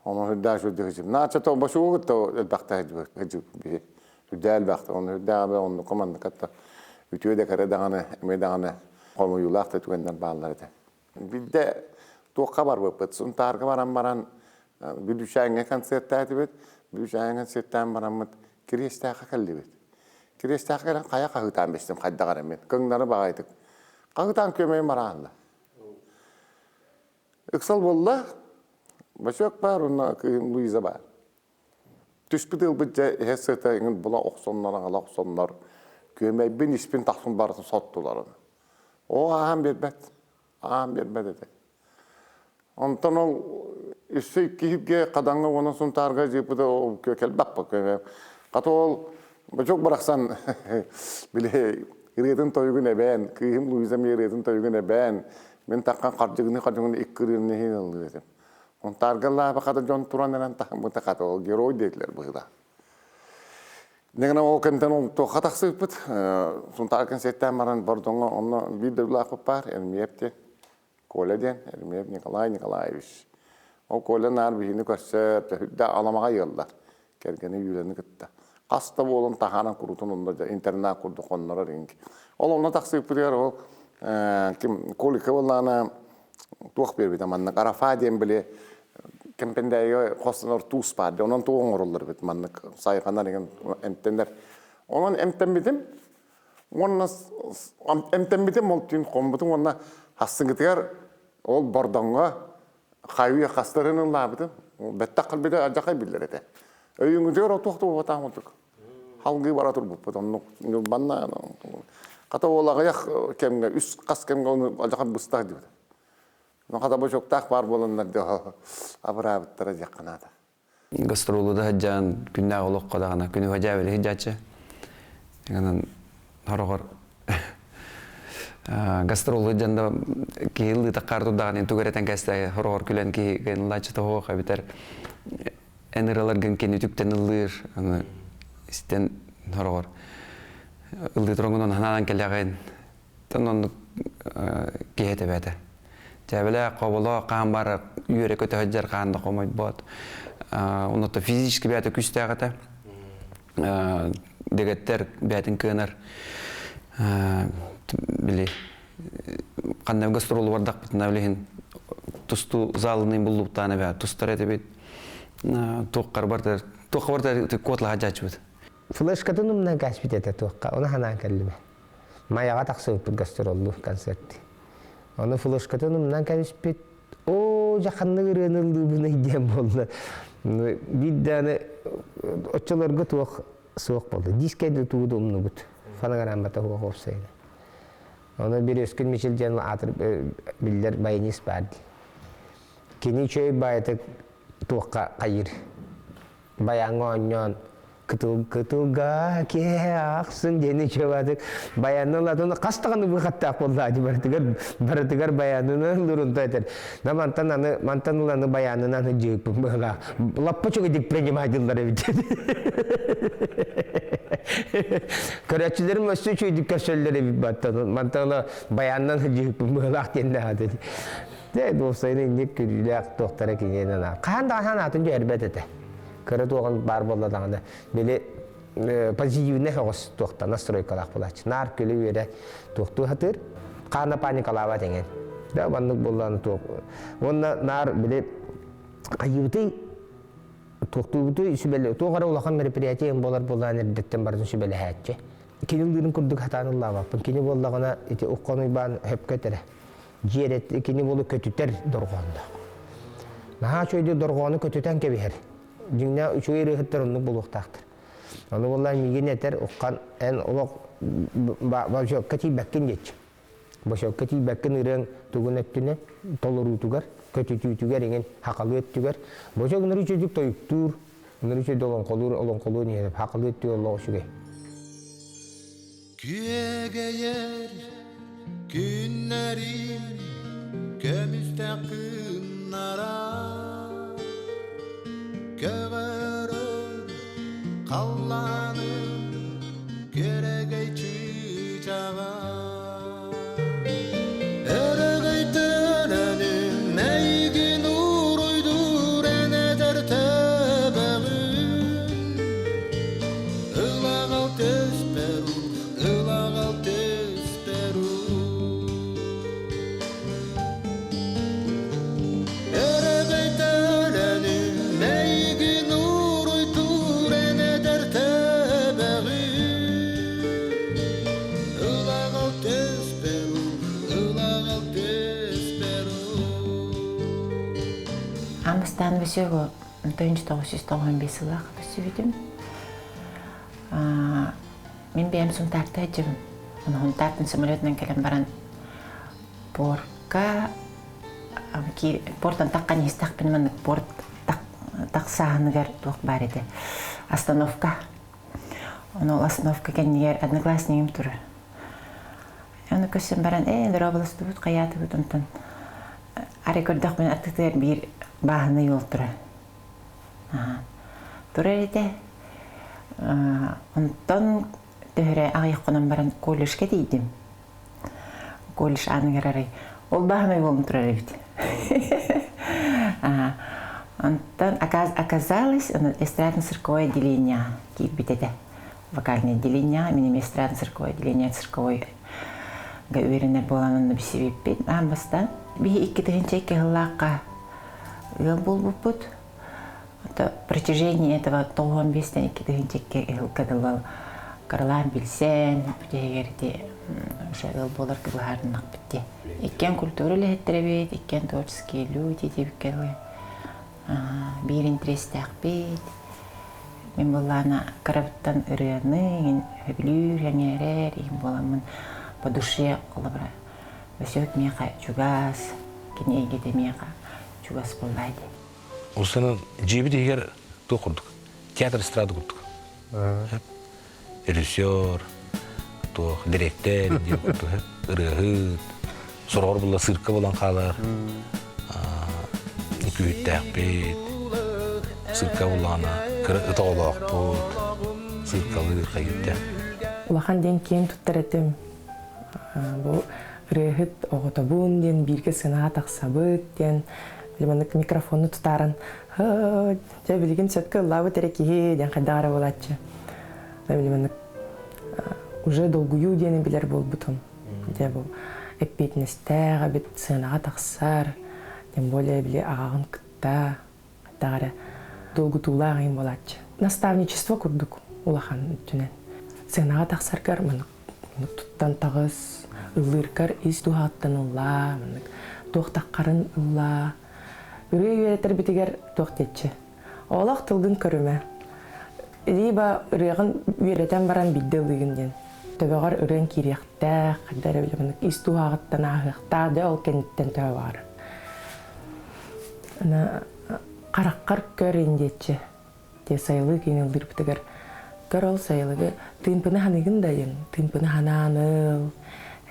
Ону үрдээх сүрдүк Наача то босугу кытта элбэхтэ сылдьыбыт Үрдээх элбэхтэ. Ону үрдээх эбэ оннукка манныкка та үтүө да кэрэ даҕаны, эмиэ даҕаны хомуйуулаах да түгэннэр бааллар этэ. Биирдэ туохха барбыппыт, Сунтаарга баран баран Бүлүүчээҥҥэ концертаатыбыт. Бүлүүчээҥҥэ концертаан бараммыт Кириэстээххэ кэллибит. Кириэстээххэ кэлэн хайа хаһыытаан бистим хайдах эрэ мин. Кыҥнары баҕайытык. Хаһыытаан күөмэйим бараанна. Ыксал буолла, бачок баар уонна кыыһым Луиза баар. Түспүт ылбыт дьэ иһэ сыта иҥин була охсоннор аҕала охсоннор күөмэйбин испин тахсын барытын соттуларын. Оо ааһан биэрбэт, ааһан биэрбэт этэ. Онтон ол өссө иккиһиргэ Хадаҥҥа уонна Сунтаарга дьыыппыта ол кэлбэппэ күөмэйим. Хата ол бачок барахсан били ырыатын тойугун эбээн, кыыһым Луиза эмиэ ырыатын тойугун эбээн, мин таххан хардьыгыны хардьыгыны икки ырыаны иһин ыллыыр этим. Онтаарга лааба хата дьон туран эрэн таһыммыта хата ол герой диэтилэр быһыылаах. Дегенэ ол кэмтэн ол туохха тахсыыппыт, Сунтаар концерттаан баран Бордоҥҥо онно биир дойдулаахпыт баар, Эрмиев диэн, Коля диэн, Эрмиев Николай Николаевич. Ол Коля наар биһини көрсөр, төһүрдэ аламаҕа ыаллар, кэргэни Юляны кытта. Хас да буолан таһааран курутун онно интернат курдук хоннорор инки. Ол онно тахсыыппытыгар ол ким Колика буоллаҕына туох биэрбитэ маннык Арафа диэн били Кэмпэндээйигэ хостонор туус баар дии онон тугу оҥороллор эбит маннык сайҕанар игин эмтэнэр. Онон эмтэммитим уонна эмтэммитим ол түүн хоммутум уонна хассыҥытыгар ол Бордоҥҥо хайыы хастарын ыллаабытым. Бэттэх кэлбитэ алдьархай биллэр этэ. Өйүҥүтүгэр отуох туһуотаах курдук. Халгыы бара турбуппут. Оннук ньурбанна хата ол аҕыйах кэмҥэ үс хас кэмҥэ ону алдьархай быстах диэбит. Ну хата бочуоктаах баар буоланнар дьэ абыраабыттара диэххэ наада. Гастролу да сылдьан күннээх олоххо даҕаны күнү дьээбэли сылдьааччы. Онон хороҕор гастролу сылдьан да киһи ыллыытаххаар турдаҕына тугу эрэ этэн кэстэ хороҕор күлэн киһи ыллааччы тоһуох эбэтэр эн ыраларгын кини үтүктэн ыллыыр аны истэн хороҕор ыллыы туруҥунан ханаан кэлэҕин Тон оннук киһи этэ Дьээбэлээх, хоболоох, хаан баар үөрэ көтө сылдьар хаан да хомойбот. Онно физически бэйэтэ күүстээх этэ. Дэгеттер бэйэтин кыанар били ханна гастролу бардахпытына билиһин тустуу залынын буллубуттаан эбэ тустар этибит туоххар бардар туохха бардар куотлаха дьаачыбыт. Флешкатын умнан кээспит этэ туохха, оны ханаан кэллибэ. Майаҕа тахсыбыппыт гастроллуу концерт. Ону флешкатын умнан кэбиспит. Оо, дьэ ханнык ырыаны ыллыыбыный диэн буолла. Биир даҕаны оччолорго туох суох буолла. Дискэ да тугу да умнубут. Фонограммата суох уопсайынан. Ону Березкин Мичил диэн аатыр биллэр баянист баар дии. Кини үчүгэй баайытык туохха хайыыр баяҥҥа оонньоон кытыл кытылга киэһэ ахсын диэни чуобаатык баянын ылатын хас даҕаны быхаттаах буоллаачы барытыгар барытыгар баянынан ыллырын этэр да мантан аны мантан ыланы баянынан сылдьыыппын быһылаах лаппа үчүгэйдик принимайдыллар эбит көрөөччүлэрим өссө үчүгэйдик көрсөллөр эбит баттан мантан ыла баянынан сылдьыыппын быһылаах диэн даҕаты Дьэ, уопсайынан инник күлүүлээх туохтара киниэнэн аа. Хаһан даҕаны санаатын түһэрбэт этэ. Кыра туоҕун баар буолла даҕаны, били позитивнай оҕус туохта настройкалаах буолааччы. Наар күлэ-үөрэ туохтуу сатыыр. Хаана паникалаабат эҥин. Да, маннык буоллааны туох. Уонна наар били хайыыбытый туохтуубутуй сүбэлэ туох эрэ улахан мероприятие буолар буоллаан эрдэттэн барытын сүбэлэһээччи. Кини ыллыырын курдук сатаан ыллаабаппын. Кини буоллаҕына ити Уххан Уйбаан сөпкө этэрэ. Дьиэрэт кини буолу көтүтэр дорҕоонноох. Наһаа үчүгэйдик дорҕоону көтүтэн кэбиһэр. Дьиҥнээх үчүгэй ырыаһыттар оннук буолуохтаахтар. Ону буоллар миигин этэр Уххан эн олох бочуокка тиийбэккин диэччи. Бочуокка тиийбэккин ырыаҥ тугун өттүнэн толоруутугар, көтүтүүтүгэр иҥин хахалыы өттүгэр. Бочуок ыныры үчүгдүк тойуктуур, ыныры үчүгдүк олоҥхолуур, олоҥхолуон иһэр, хахалыы өттүгэр олох үчүгэй. Күөгэйэр күннэрим көмүстээх кыннара Көҕөрөр халлааным күөрэгэй чыычааҕа Өрөгөй төлөнүм эйигин уруйдуур эн эдэр төбөҕүн Ылаҕал түспэр ылаҕал түспэр Өрөгөй төлөнүм эйигин уруйдуур эн эдэр төбөҕүн Ылаҕал түспэр ылаҕал түспэр Амыстаан Василова 1995 сыллаах көрсүбүтүм. Мин бэйэм Сунтаарта сылдьабын. Сунтаартан самолетунан кэлэн баран порка портан таххан иһистэхпинэ маннык порт тахсааһыныгар туох баар этэ остановка. Ону ол остановка кэннигэр одноклассникым турар. Ону көрсөн баран ээ дорооболостубут хайаатыбыт онтон арай көрдөхпүнэ аттытыгар биир бааһынай уол турар. Турар этэ. Онтон төһөрө аҕыйах хонон баран колледжка тиийдим. Колледж ааныгар арай ол бааһынай уолум турар эбит. Онтон оказалось, эстрадно-цирковое отделение киирбит этэ. Вокальное отделение, мин эстрадно-цирковое отделение цирковой үөрэнэр буолан онно билсибиппит. Аан бастаан биһи 2002 сыллаахха ыал буолбуппут. Это протяжение этого 95-тен 2002 ыһылга дылы кыралаан билсэн, бүтэһигэр ити уже ыал буолар быһаарыннахпыт дии. Иккиэн культура үлэһиттэрэбит, иккиэн творческие люди диэбиккэ дылы биир интэриэстээхпит. Мин буоллаана кырабыттан ырыаны сөбүлүүр, сэҥээрэр иһин буоламмын по душе холобура Өсөөт миэхэ чугас, кини эйгэтэ миэхэ чугас буоллаа дии. Устунан дьиэбит иһигэр туох курдук? Театр эстрада курдук. Режиссер, туох, дириэктэр диэн курдук, ырыаһыт, сороҕор була цирка буолан хаалар, күүттээхпит, цирка буллаҕына кыра ыт оҕолоохпут, циркалыыр хайыттэ. Улахан диэн киэн туттар этим. Бу ырыаһыт оҕотобун диэн бииргэ сыанаҕа тахсабыт диэн маннык микрофону тутааран дьэ билигин сөпкө ыллаабыт эрэ киһи диэн хайдах эрэ буолааччы. Маннык уже долгуйуу диэни билэр буолбутум. Дьэ бу эппиэтинэстээх эбит сыанаҕа тахсар, тем более били аҕаҕын кытта хайдах эрэ долгутуулаах иһин буолааччы. Наставничество курдук улахан өттүнэн. Сыанаҕа тахсаргар маннык туттан таҕыс, ыллыыргар ис дууһаҕыттан ыллаа, маннык туох таххарын ыллаа. Ырыа үөрэтэрбитигэр туох диэччи. Олох тылгын көрүмэ. Либо ырыаҕын үөрэтэн баран биирдэ ылыыгын диэн. Төбөҕөр ырыаҥ киириэхтээх, хайда эрэ били маннык ис дууһаҕыттан ааһыахтаах, дьэ ол кэнниттэн төһө баҕар. Аны хараххар көр ин диэччи. Те сайылыы киин ыллыырбытыгар көр ол сайылыгы тыымпыны ханыгын да диэн тыымпыны ханаан ыл,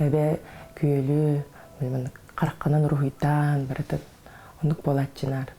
эбэ күөлү маннык хараххынан уруһуйдаан барытын оннук буолааччынаар.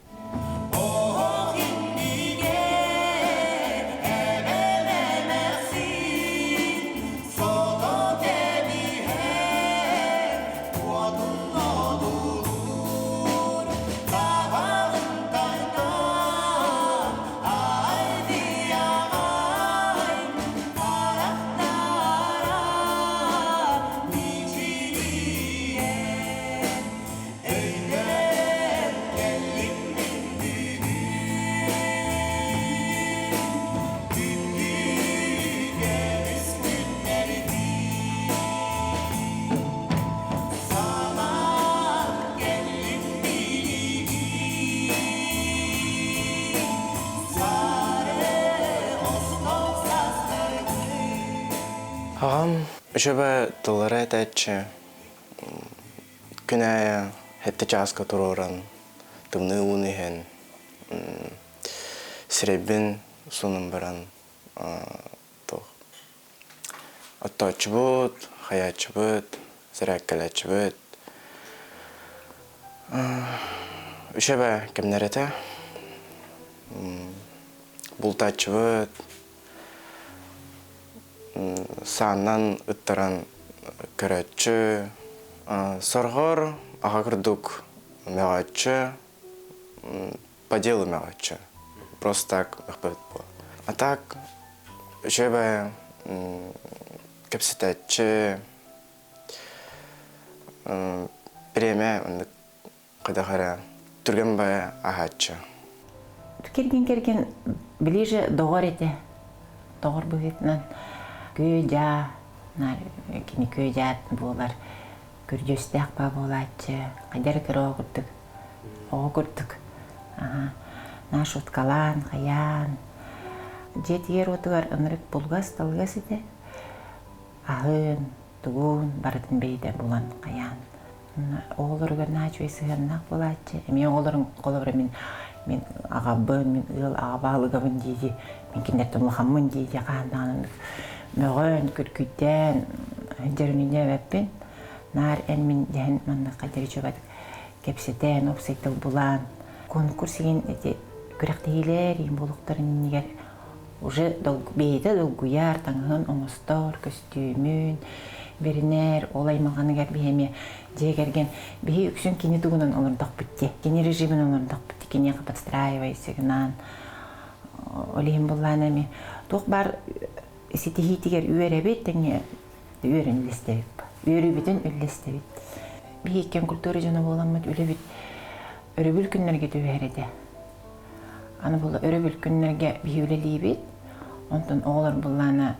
Аҕам үчүгэй тыллары этээччи, күн аайы сэттэ чааска туруоран, тымныы ууну иһэн, сирэйбин суунан баран туох оттооччубут, хайааччыбыт, сэрээккэлээччибит. Үчүгэй кэмнэр этэ. Бултааччыбыт, саанан ыттаран көрөөччү, сорҕор аҕа курдук мөҕөөччү, по делу мөҕөөччү. Просто так мөхпөт буол. А так үчүгэй кэпсэтээччи, бириэмэ оннук хайдах эрэ түргэн баҕайы аһааччы. Кэргэн-кэргэн ближе доҕор этэ. Доҕор быһыытынан күө-дьаа, кини күө-дьаа буолар, көрдьүөстээх баа буолааччы, хайда эрэ кыра оҕо курдук, оҕо курдук. Наар шуткалаан, хайаан. Дьиэтигэр-уотугар ынырык булгас-талгас этэ. Аһын, тугун барытын бэйэтэ булан хайаан. Оҕолоругар наһаа үчүгэй сыһыаннаах буолааччы. Эмиэ оҕолорун холобура мин мин аҕабын, мин ыал аҕа баһылыгабын дии-дии, мин кинилэртэн улахаммын дии-дии хаһан даҕаны мөҕөн, күргүйдээн дьэрүнүнээбэппин. Наар эн мин дэһэн маннык дьэри үчүгэйдик кэпсэтэн, уопсай тыл булан, конкурс игин ити күрэхтэһиилэр иин буолуохтарын иннигэр уже бэйэтэ долгуйар, таҥаһын оҥостор, көстүүмүн бэринэр, ол аймалҕаныгар биһи эмиэ дьиэ кэргэн биһи үксүн кини тугунан олордохпут дии, кини режимин олордохпут дии, киниэхэ подстраивайся гынан ол иһин буллаан эми туох баар ситиһиитигэр үөрэбит тэҥҥэ үөрэн үллэстэбит үөрүүбүтүн үллэстэбит биһи иккиэн культура дьоно буоламмыт үлэбит өрөбүл күннэргэ түбэһэр этэ Аны була өрөбүл күннэргэ биһи үлэлиибит. Онтон оҕолор буллаана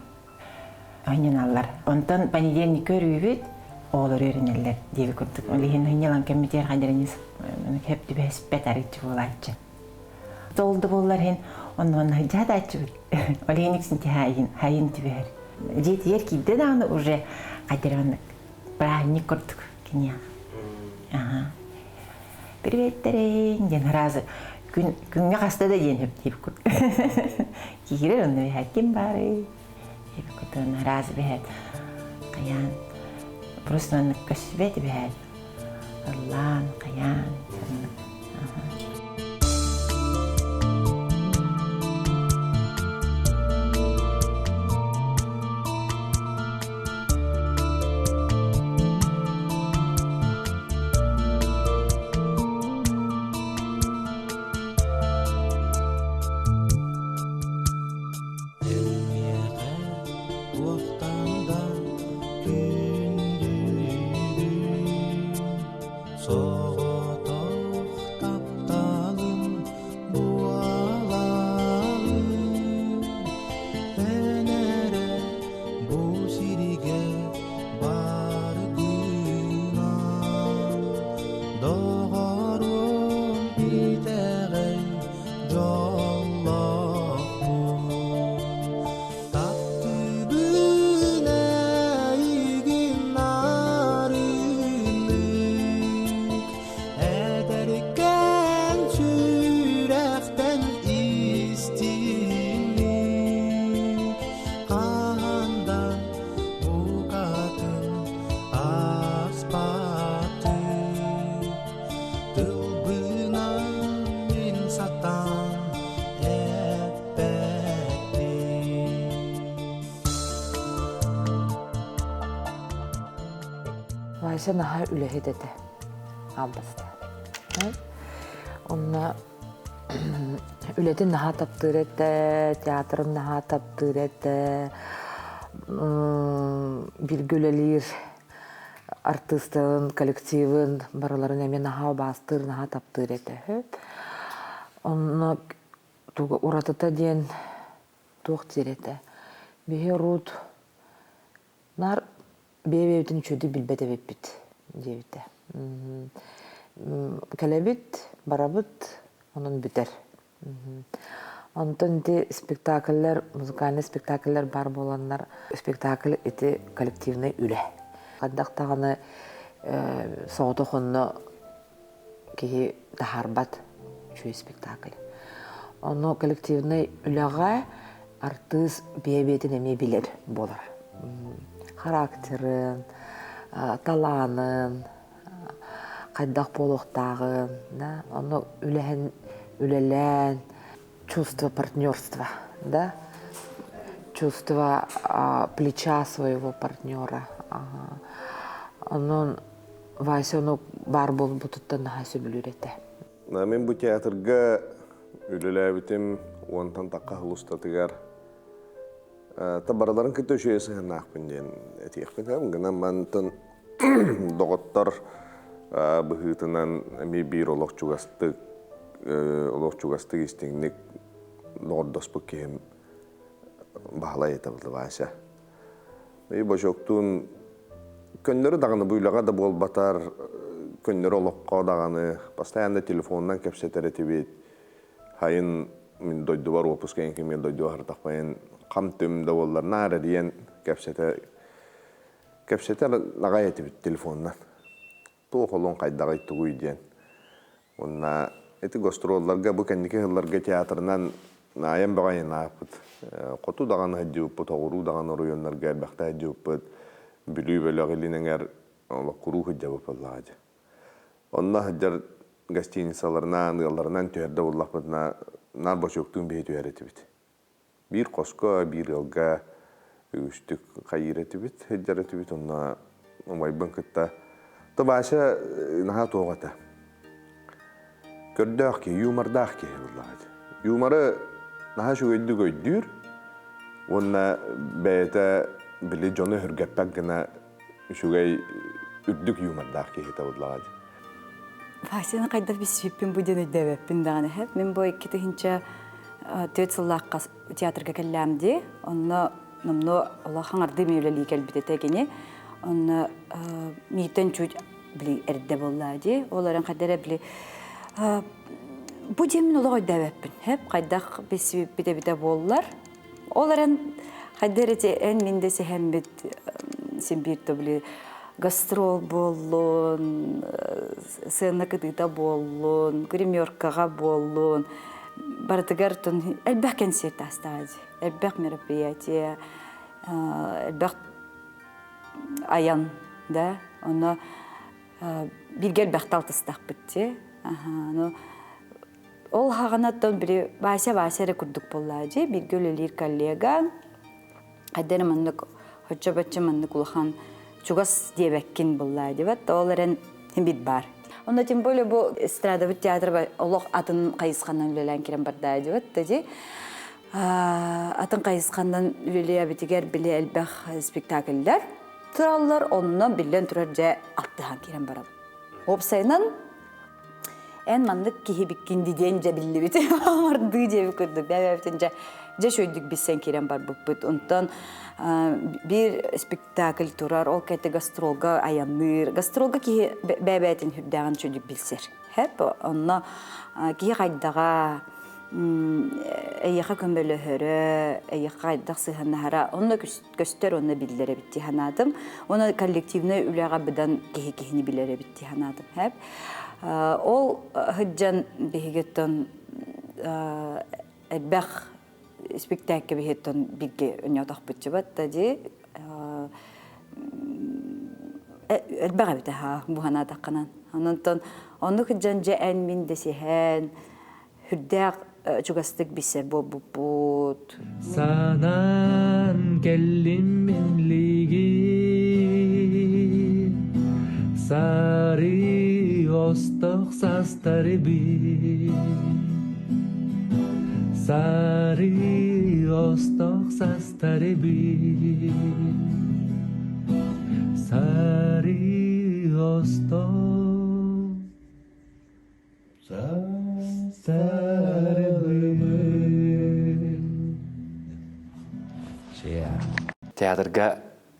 ынньаналлар. Онтон понедельникка өрүүбүт, оҕолор үөрэнэллэр диэби курдук. Ол иһин ынньалан кэммитигэр хадэринис хөп түбэһиспэт арыыччы буолааччы. Ол да буоллар иһин оннуон сылдьаатааччыбыт. Ол иһин иксинти хайын, хайын түбэһэр. Дьиэтигэр киирдэ даҕаны уже хадэринник праздник курдук киниэхэ. Аха. Приветтерин диэн разы күн күҥҥэ хаста да диэн хөптиир курдук. Киирэр онно биһэт ким баарый? Кутун разы биһэт хайаан просто оннук көстүбэт биһэт ыллаан хайаан оннук. Элмиэхэ туохтан да күндүгүн соҕотох тапталым буолаҕын эн эрэ бу сиргэ баргынан доҕоруом итэҕэй дьоллоохпун таптыыбын эйигин нарыннык эдэркээн сүрэхтэн истиҥник хаһан да букатын ааспатык тылбынан мин сатаан эппэттим Вася наһаа үлэһит этэ аан бастаан. Онно үлэтин наһаа таптыыр этэ, театрын наһаа таптыыр этэ, бииргэ үлэлиир артыыстарын, коллективын барыларын эмиэ наһаа убаастыыр, наһаа таптыыр этэ. Онно туга уратыта диэн туох диир этэ. Биһи урут наар бэйэ-бэйэбитин үчүгэйдик билбэт эбиппит диэбитэ. Кэлэбит, барабыт, онон бүтэр. Онтон ити спектакльлэр, музыкальный спектакльлэр бар буоланнар, спектакль ити коллективный үлэ. Хайдах даҕаны соҕотох онно киһи таһаарбат үчүгэй спектакль. Ону коллективный үлэҕэ артыыс бэйэ-бэйэтин эмиэ билэр буолар. Характерын, талаанын, хайдах буолуохтааҕын, да, ону үлэһэн, үлэлээн, чувство партнерства, да, чувство плеча своего партнера. Онон Вася ону баар буолбутуттан наһаа сөбүлүүр этэ. Мин бу театрга үлэлээбитим уонтан тахха сыл устатыгар та барыларын кытта үчүгэй сыһыаннаахпын диэн этиэхпин сөп. Гынан мантан доҕоттор быһыытынан эмиэ биир олох чугастык олох чугастык истиҥник доҕордоспут киһим Баһылай этэ Вася. И бочоктуун көннөрү даҕаны бу үлэҕэ да буолбатар, көннөрү олоххо даҕаны постоянно телефонунан кэпсэтэр этибит. Хайын мин дойдубар уоппуска кимҥэ дойдуга сыртахпайын хам-түм да буоллар наар эрийэн кэпсэтэ кэпсэтэр аҕай этибит телефонунан. Туох олуон хайдаҕый тугуй диэн. Уонна ити гастролларга бу кэнники сылларга театрынан айан бөҕө айаннаабыппыт. Хоту даҕаны сылдьыбыппыт, оҕуруу даҕаны оройуоннарга элбэхтэ сылдьыбыппыт. Бүлүү бөлөх илин эҥэр олох куруук сылдьабыт буоллаҕа дьэ. Онно сылдьар гостиницаларынан, ыалларынан түһэрдэ буллахпытына, наар бочуоктуун биһи түһэр этибит. Биир хоско, биир ыалга үгүстүк хайыыр этибит, сылдьар этибит. Онно убайбын кытта То Вася наһаа туох этэ. Көрдөөх киһи, юмордаах киһи буоллаҕа ити. Юморы наһаа үчүгэйдик өйдүүр уонна бэйэтэ били дьону өһүргэппэт гына үчүгэй үрдүк юмордаах киһитэ буоллаҕа дии. Васяны хайдах билсибиппин бу диэн өйдөөбөппүн даҕаны эһэп. Мин бу 2000 төрт сыллаахха театрга кэллэм дии. Онно номно улахан ардыы үлэлии кэлбит этэ кини. Онно миитен чуть били эрдэ буолла дии. Ол эрэн хайда эрэ били бу диэн мин олох өйдөөбөппүн. Хэп хайдах билсибиппит эбитэ буоллар. Ол эрэн хайда эрэ эн мин да сэһэммит син биир били гастрол буоллун, сцена кытыыта буоллун, гримеркаҕа буоллун, барытыгар тун элбэх кэнсиэрт аастаҕа дии. Элбэх мероприятие, элбэх айан, да, онно бииргэ элбэхтэ алтыстахпыт дии. Аха, ол хаҕанаттан били Вася Вася эрэ курдук буоллаа дии, бииргэ үлэлиир коллега, хайда эрэ маннык оччо-бачча маннык улахан чугас диэбэккин буллаа дибэт, ол эрэн бит бар. Онно тем более бу эстрадабыт театр олох атын хайысханан үлэлээн кирэн бардаа дибэт ди. Атын хайысханан үлэлиэбитигэр били элбэх спектакльлэр тураллар, онно биллэн турар дьэ алтыһан кирэн барабыт. Уопсайынан эн маннык киһи биккин диэн дьэ биллибит ардыы диэбит курдук бэйэбитин дьэ дьэ шөйдүк билсэн киирэн барбыппыт онтон биир спектакль турар ол кэти гастролга айанныыр гастролга киһи бэйэбээтин хүрдээҕин чөйдүк билсэр хэп онно киһи хайдаҕа эйиэхэ көмөлөһөрө эйиэхэ хайдах сыһыаннаһара онно көстөр уонна биллэр эбит дии санаатым. Уонна коллективнай үлэҕэ быдан киһи киһини билэр эбит дии санаатым. Ол сылдьан биһигиттэн элбэх спектакльгэ биһиттэн бииргэ өньотохпутчубат да дии элбэх эбит аһаа бу санаатаххынан. Онон оннук сылдьан дьэ эн мин дэсиһэн Үрдээх чугастык билсэр буолбуппут. Санаан кэллим минлигин Сары остох састары Сары остох састары Сары остох Театрга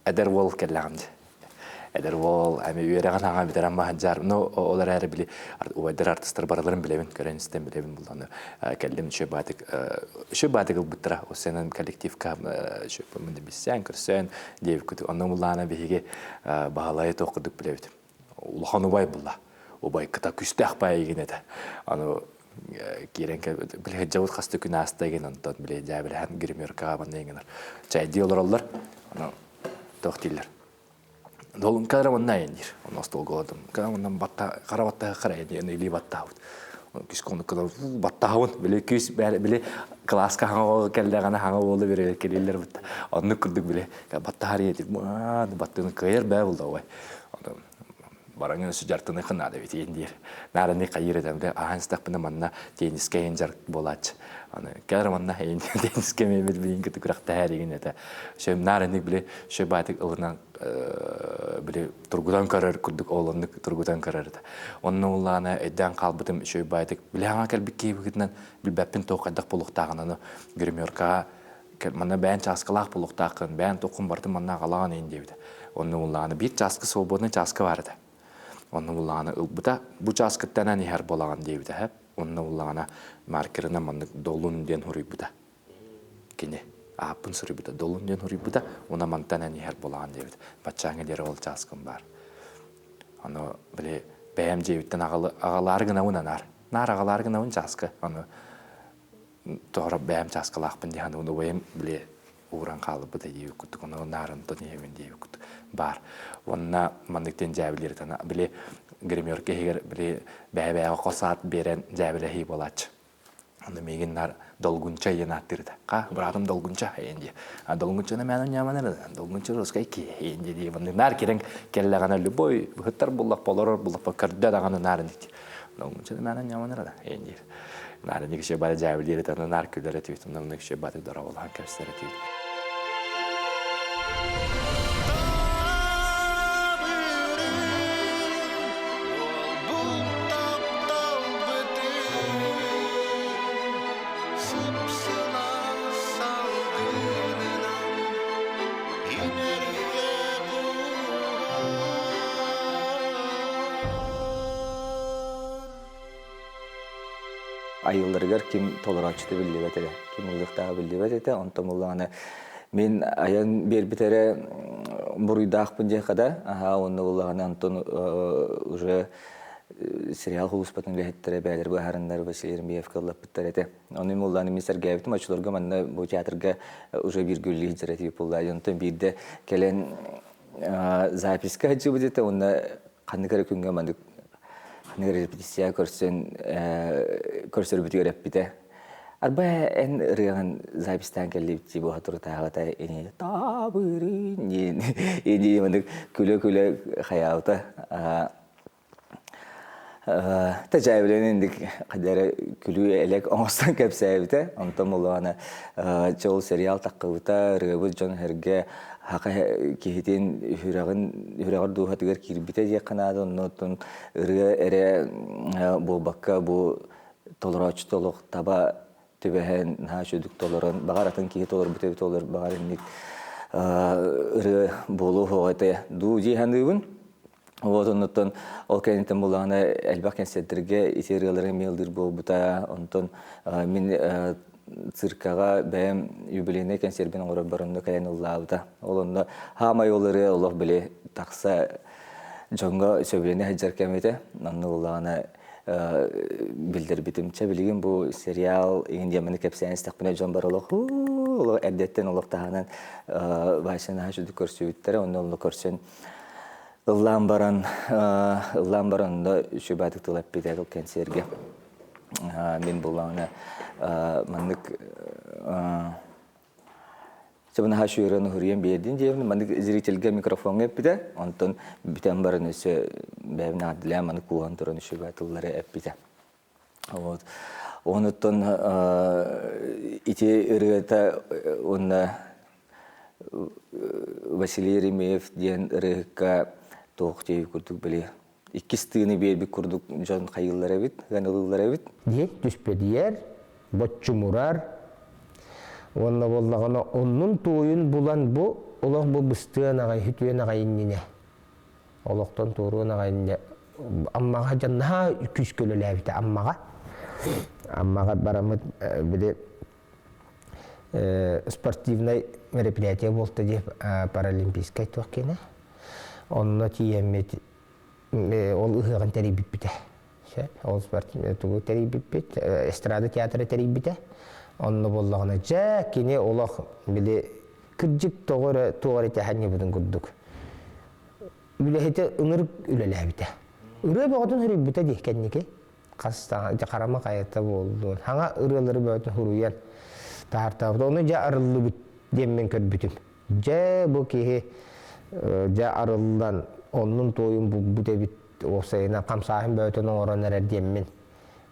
эдэр уол кэллэҕим дии. Эдэр уол эми үөрэҕин аҥа бүтэрэн баһаджар. Ну ол эрээри били убайдар артыстар барыларын билэбин, көрөн истэн билэбин булланы. Кэллим үчүгэй баатык үчүгэй баатык ылбыттара. Осенан коллективка үчүгэй биссээн көрсөн диэбиккит. Онно буллаана биһиги баһылайы туох курдук билэбит. Улахан убай булла. Убай кыта күстээх баайыгын этэ. Аны киирэн били дьабыт хаста күн ааста еген онтон били дьээбилэһэн гримеркаҕа манна иҥэнэр чайдии олороллор. Аны туох дииллэр. Долун кара манна айан диир. Онно остуолга олордум. Кара манна батта хара баттаһы хара айан диир. Илии баттаабыт. Күс конук кыла баттаһабын. Били күс били класска хаҥа кэллэҕинэ хаҥа буолу бирэ келилер бутта. Оннук курдук били баттаһар ийэтим. Баттыны кыайар бээ булда ой. Бараҥын өссө дьартыныхын наада бит диир. Наараны хайыр этем де ахан истэхпинэ манна тенниске эйин жарык буолааччы. Аны кэлэр манна эйин тенниске мемет билин кыты күрэхтэһэр этэ. Шөм наараны били шө баатык ылынан били тургутан көрөр курдук олоннук тургутан көрөр этэ. Онно улаана өйдөөн хаалбытым шөй баатык били хаҥа кэлбит киһибитинэн билбэппин туох хайдах буолуохтааҕын гримеркаҕа манна бэйэн чааскалаах буолуохтааххын, бэйэн туоххун барытын манна аҕалаҕын иин диэбитэ. Онно улааны биир чааскы свободный чааска баар этэ. Онно улааны ылбыта, бу чааскыттан эн иһэр буолаҕын диэбитэ һэп. Онно улаана маркерынан маннык долун диэн суруйбута. Кини ааппын суруйбута, долун диэн суруйбута, уна мантан эн иһэр буолаҕын диэбит. Баччааҥҥа диэри ол чааскым баар. Ону били бэйэм дьиэбиттэн аҕалаары гынабын анаар. Наар аҕалаары гынабын чааскы. Ону тоҕо бэйэм чааскалаахпын дии саныыбын убайым били ууран хаалбыта диэбит курдук ону наарын иһэбин диэбит курдук баар уонна маннык диэн дьээбилиир били гримерка иһигэр били бэйэ-бэйэҕэ хос аат биэрэн дьээбилэһии буолааччы Онно миигин нар Долгунча диэн ааттыырда. Ха, братым Долгунча эйэн дии. А Долгунчаны мээнэ ньаманар, Долгунча русскай ки эйэн дии дии. Маннык наар кирен келлэҕинэ любой быһыттар буллах болорор буллах көрдө даҕаны наар дии. Долгунчаны мээнэ ньаманар эйэн диир. Наар никше бары дьээбилиир этэ, наар күлэр этибит, онно никше баты дороголаан кэпсэр этибит. Айылларыгар ким толорооччута биллибэт этэ, ким ыллыахтааҕа биллибэт этэ. Онтон буллаҕына мин айан биэрбит эрэ буруйдаахпын диэххэ да, аһаа уонна буллаҕына онтон уже сериал хулуспатын үлэһиттэрэ бэйэлэр быһаарыннар Василий Еремеевка ыллаппыттар этэ. Ону муллааны мин сэргээбитим, оччолорго манна бу театрга уже бииргэ үлэлии сылдьар этибит буолла. Онтон биирдэ кэлэн записка сылдьыбыт этэ уонна ханнык эрэ күҥҥэ маннык ханнык эрэ репетиция көрсөн көрсөрбүтүгэр эппитэ. Арба эн ырыаҕын запистаан кэллибит дии буоха турутааҕыта ини таабырын диэн ини маннык күлэ-күлэ хайаабыта. Тэжээбилэн индик хадара күлүү элек оҥостон кэпсээбитэ. Онтон буллаҕына чол сериал таххыбыта, ырыабыт дьон эргэ хака киһитин үһүрэҕин үһүрэҕэр дууһатыгар киирбитэ диэххэ наада. Оннуттан ырыа эрэ буолбакка бу толорооччу толох таба түбэһэн наһаа үчүгдүк толорон баҕар атын киһи толорбут эбит олор баҕар инник ырыа буолуо суоҕа этэ дуу дии саныыбын. Вот оннуттан ол кэнниттэн буллаҕына элбэх кэнсиэртэргэ ити ырыалары эмиэ ыллыыр буолбута. Онтон мин циркаҕа бэйэм юбилейнай кэнсиэрбин оҥорорбор онно кэлэн ыллаабыта. Ол онно хаамай ол ырыа олох били тахса дьоҥҥо сөбүлэнэ сылдьар кэм этэ. Онно буллаҕына биллэрбитим. Чэ билигин бу сериал иҥин диэмэни кэпсээн истэхпинэ дьон бары олох олох эрдэттэн олох таһынан Вася наһаа үчүгдүк көрсүбүттэрэ. Онно онно көрсөн ыллаан баран ыллаан баран онно үчүгэй тыл эппитэ ол кэнсиэргэ мин буллаҕына маннык Чабынаһа шүөрэн уһуруйан биэрдин диэбин маннык зрительгэ микрофоҥҥа эппитэ онтон бүтэн баран өссө бэйэбин аадылаан маннык кууһан туран үчүгэй тыллары эппитэ вот онуттан ити ырыата уонна Василий Еремеев диэн ырыаһыкка туох диэбит курдук били иккис тыыны биэрбит курдук дьон хайыыллар эбит, ыанылыыллар эбит. Диэт түспэдийэр, боччумурар уонна буоллаҕына оннун туойун булан бу олох бу быстыан аҕай, хүтүөн аҕай иннинэ. Олохтон туоруон аҕай инньэ Аммаҕа дьон наһаа күүскэ үлэлээбитэ Аммаҕа. Аммаҕа бараммыт били спортивнай мероприятие буолта дии паралимпийскай туох киэнэ. Онно тиийэммит ол ыһыаҕын тэрийбиппитэ. Ол тугу тэрийбиппит эстрада театра тэрийбитэ. Онно буоллаҕына дьэ кини олох били кырдьык тоҕо эрэ туох эрэ тэһэнньибитин курдук үлэһитэ ынырык үлэлээбитэ. Ырыа бөҕөтүн суруйбута дии кэнники. Хас харама хайата буоллун. Хаҥа ырыалары бөҕөтүн суруйан таһаартаабыта. Ону дьэ арыллыбыт диэммин көрбүтүм. Дьэ бу киһи дьэ арыллан оннун туойун булбут эбит уопсайынан хамсааһын бөҕөтүн оҥорон эрэр диэммин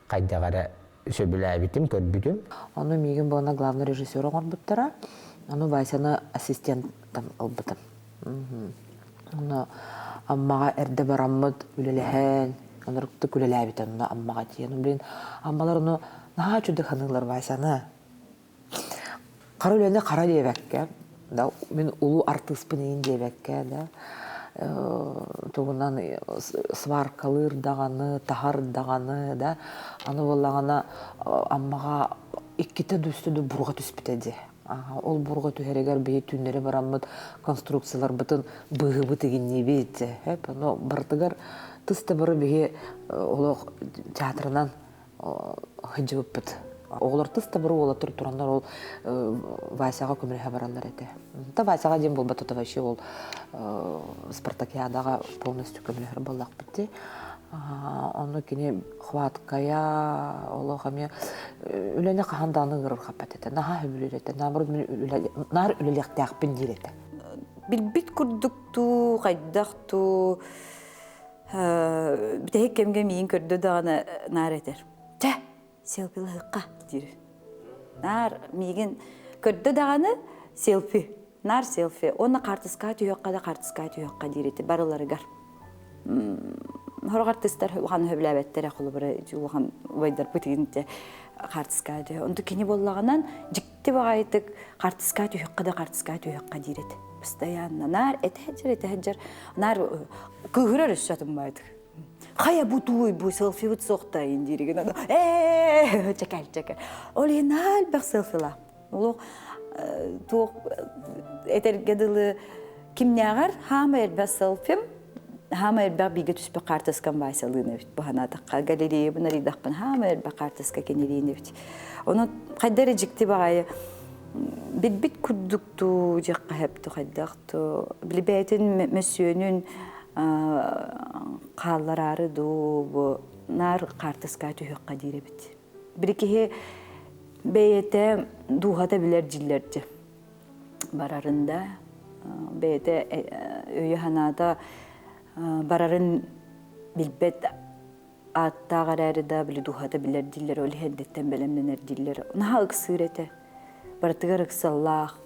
хайдах эрэ сөбүлээбитим, көрбүтүм. Ону миигин буолна главный режиссер оҥорбуттара. Ону Васяны ассистентом ылбытым. Ону Аммаҕа эрдэ бараммыт үлэлэһэн, онуруктук үлэлээбитэ онно Аммаҕа тиийэн. Блин, Аммалар ону наһаа үчүгэй ханыылар Васяны. Хара үлэни хара диэбэккэ, да, мин улуу артыыспын иин диэбэккэ, да, тугунан сваркалыыр даҕаны, таһар даҕаны, да, аны буоллаҕына Аммаҕа иккитэ да үстэ да бурҕа түспүтэ дии. Ол бурҕа түһэригэр биһи түүннэри бараммыт конструкцияларбытын быыһыбыт игинниибит. Ону барытыгар тыс да бары биһи олох театрынан сылдьыбыппыт. Оҕолор тыс да бары уолаттар тураннар ол Васяҕа көмөлөһө бараллар этэ. Та Васяҕа диэн буолбата то вообще ол спартакиадаҕа полностью көмөлөһөр буоллахпыт дии. Онно кини хваткая олох эмиэ үлэни хаһан даҕаны ыарырҕаппат этэ. Наһаа сөбүлүүр этэ. Наоборот мин наар үлэлиэхтээхпин диир этэ. Билбит курдук туу, хайдах туу бүтэһик кэмгэ миин көрдө даҕаны наар этэр. Чэ, селфилаһыкка диир. Наар миигин көрдө даҕаны селфи, наар селфи. Уонна хаартыскаҕа түһүөххэ да хаартыскаҕа түһүөххэ диир ити барыларыгар. Сорох артыыстар улахан сөбүлээбэттэрэ холобура улахан убайдарбыт игинте хаартыскаҕа түһэ. Онту кини буоллаҕынан дьикти баҕайытык хаартыскаҕа түһүөххэ да хаартыскаҕа түһүөххэ диир этэ. Постоянно наар этэ сылдьар, этэ сылдьар. Наар кыыһырар өссө атын баҕайытык. Хайа бу тууй бу селфибыт суохтайын дииригин ээ чэкэл чэкэл. Ол иһин элбэх селфилаах. Олох туох этэргэ дылы кимнээҕэр хаама элбэх селфим хаама элбэх бииргэ түспүт хаартыскам Васялыын эбит бу санаатахха галереябын арыйдахпын хаама элбэх хаартыска кинилиин эбит. Ону хайда эрэ дьикти баҕайы билбит курдук дуу дьиэххэ сөптө хайдах дуу билбээтин мөссүөнүн хааллараары дуу бу наар хаартыскаҕа түһүөххэ диир эбит. Били киһи бэйэтэ дууһата билэр дьиллэрдьи барарын да бэйэтэ өйө-санаата барарын билбэт ааттаах эрээри да били дууһата билэр дииллэр ол иһин эрдэттэн бэлэмнэнэр дииллэр наһаа ыксыыр этэ барытыгар ыксаллаах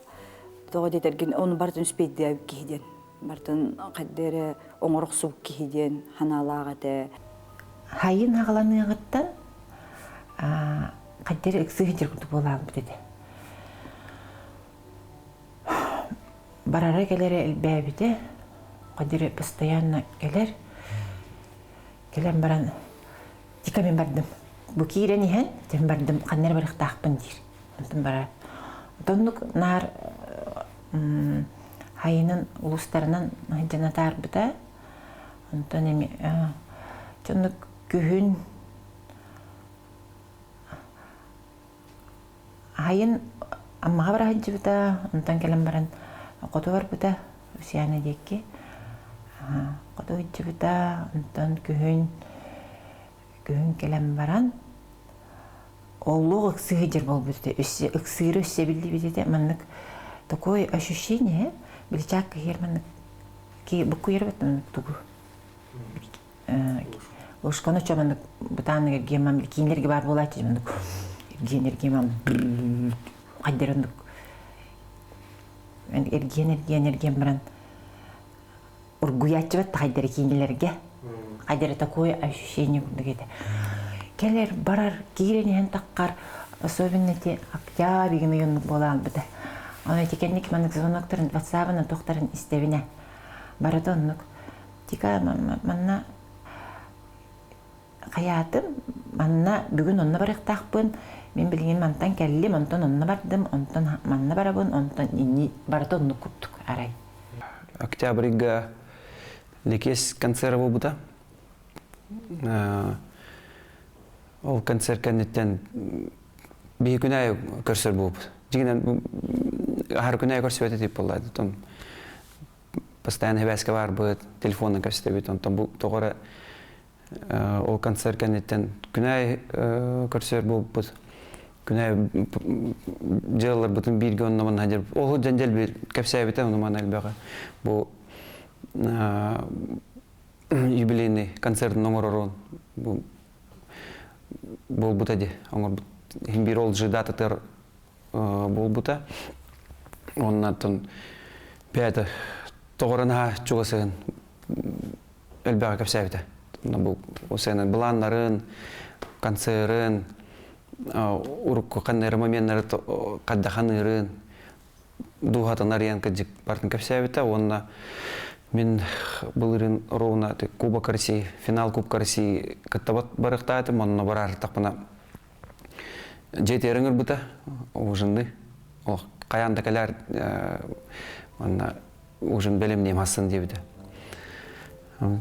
тоҕо диэтэргин ону барытын үспүйдээбит киһи диэн барытын хайда эрэ оҥоро охсубут киһи диэн санаалаах этэ Хайын аҕаланыаҕыттан хайда эрэ ыксыы сылдьар курдук буолаабыт этэ. Барара кэлэрэ элбээбитэ, хайда эрэ постоянно кэлэр. Кэлэн баран тика мин бардым. Бу киирэн иһэн, тем бардым, ханна эрэ барыахтаахпын диир. Онтон барар. Оннук наар хайынан улуустарынан сылдьан атаарбыта. Онтон эми оннук күһүн Айын Аммаҕа бара сылдьыбыта, онтон кэлэн баран хоту барбыта, Усяна диэки. Хоту сылдьыбыта, онтон күһүн күһүн кэлэн баран олуох ыксыы сылдьар буолбут этэ. Өссө ыксыыры өссө биллибит этэ. Маннык такое ощущение, биличаак киһиэр маннык ки буккуйар маннык тугу ложканы чо маннык бытааннык эргиэмам киинлэргэ баар буолааччы маннык эргиэн эргиэмам хайдары оннук эргиэн эргиэн эргиэн баран ургуйааччыбат хайдары киинилэргэ хайдары такое ощущение курдук этэ кэлэр барар киирэн иһэн таххар особенно ти октябрь оннук буолаалбыта оны ити кэнник маннык звоноктарын ватсабынан тохтарын истэбинэ барыта оннук. Тика манна хайаатым, манна бүгүн онно барыахтаахпын, мин билигин мантан кэллим, онтон онно бардым, онтон манна барабын, онтон инни барыта оннук курдук арай. Октябрьга Лекес концерт буолбута. Ол концерт кэнниттэн биһи күн аайы көрсөр буолбут. Дьиҥинэн аһар күн аайы көрсүбэт этип буолла. Оттон постоянно хибээскэ баарбыт, телефонунан көрсүтэбит. Онтон бу тоҕо эрэ ол концерт кэнниттэн күн аайы көрсөр буолбут. Күн аайы дьыалаларбытын бииргэ онно манна дьэр ол дьон дэлби кэпсээбитэ ону манна элбэҕи. Бу юбилейный концертын оҥорорун бу буолбута ди оҥорбут иһин биир ол же дататыгар буолбута оннаттан бэйэтэ тоҕо наһаа чугасыһын элбэҕи кэпсээбитэ бу сцена былааннарын концерын урукку ханна моменнары хаддаханыырын дууһатын арыйан кырдьык бартын кэпсээбитэ уонна мин былырыын ровно Кубок России, финал Кубка России кытта барыахтаатым, онно бараартахпына дьиэтигэр ыҥырбыта ужинны хайаан да кэлээр манна ужин бэлэмниэм хассын диэбитэ.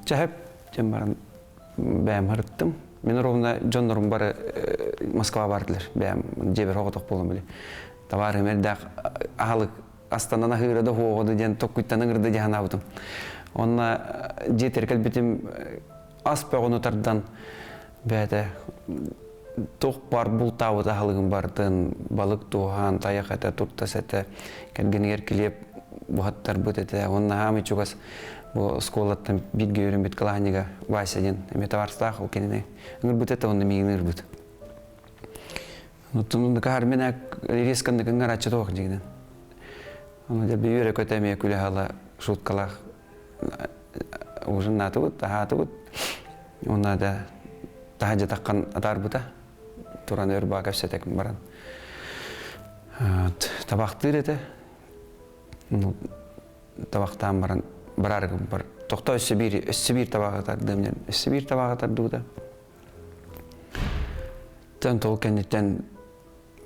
Чэһэп диэн баран бэйэм ырыттым. Мин ровно дьоннорум бары Москва бардылар. Бэйэм дьиэбэр оҕотох буолан били. Табаарым эрдээх аһылык астанан аһыыра да хуоҕа диэн токкуйтан ыҥырда дии санаабытым. Онно дьиэтигэр кэлбитим ас бөҕөнү тардан бэйэтэ туох бар бултаабыт аһылыгын бардын балык туоһаан тайах этэ туртас этэ кэргэнигэр килиэп буһаттарбыт этэ уонна хаамый чугас бу оскуолаттан бииргэ үөрэммит кылааһынньыга Вася диэн эмиэ табаарыстаах ол кинини ыҥырбыт этэ уонна миигин ыҥырбыт. Оттон каһар мен резканнык ыҥырааччы туох дьигинэн. Оны дьэ үөрэ көтө эмиэ күлэ хала шуткалаах ужиннаатыбыт, аһаатыбыт. Уонна да таһа таххан атаарбыта. Туран өр баа кэпсэтек баран. Табахтыыр этэ. Табахтаан баран барар бар. Тохто өссө биир табаҕы тардым диэн. Өссө биир табаҕы тардыбыта. Тэн тол кэнниттэн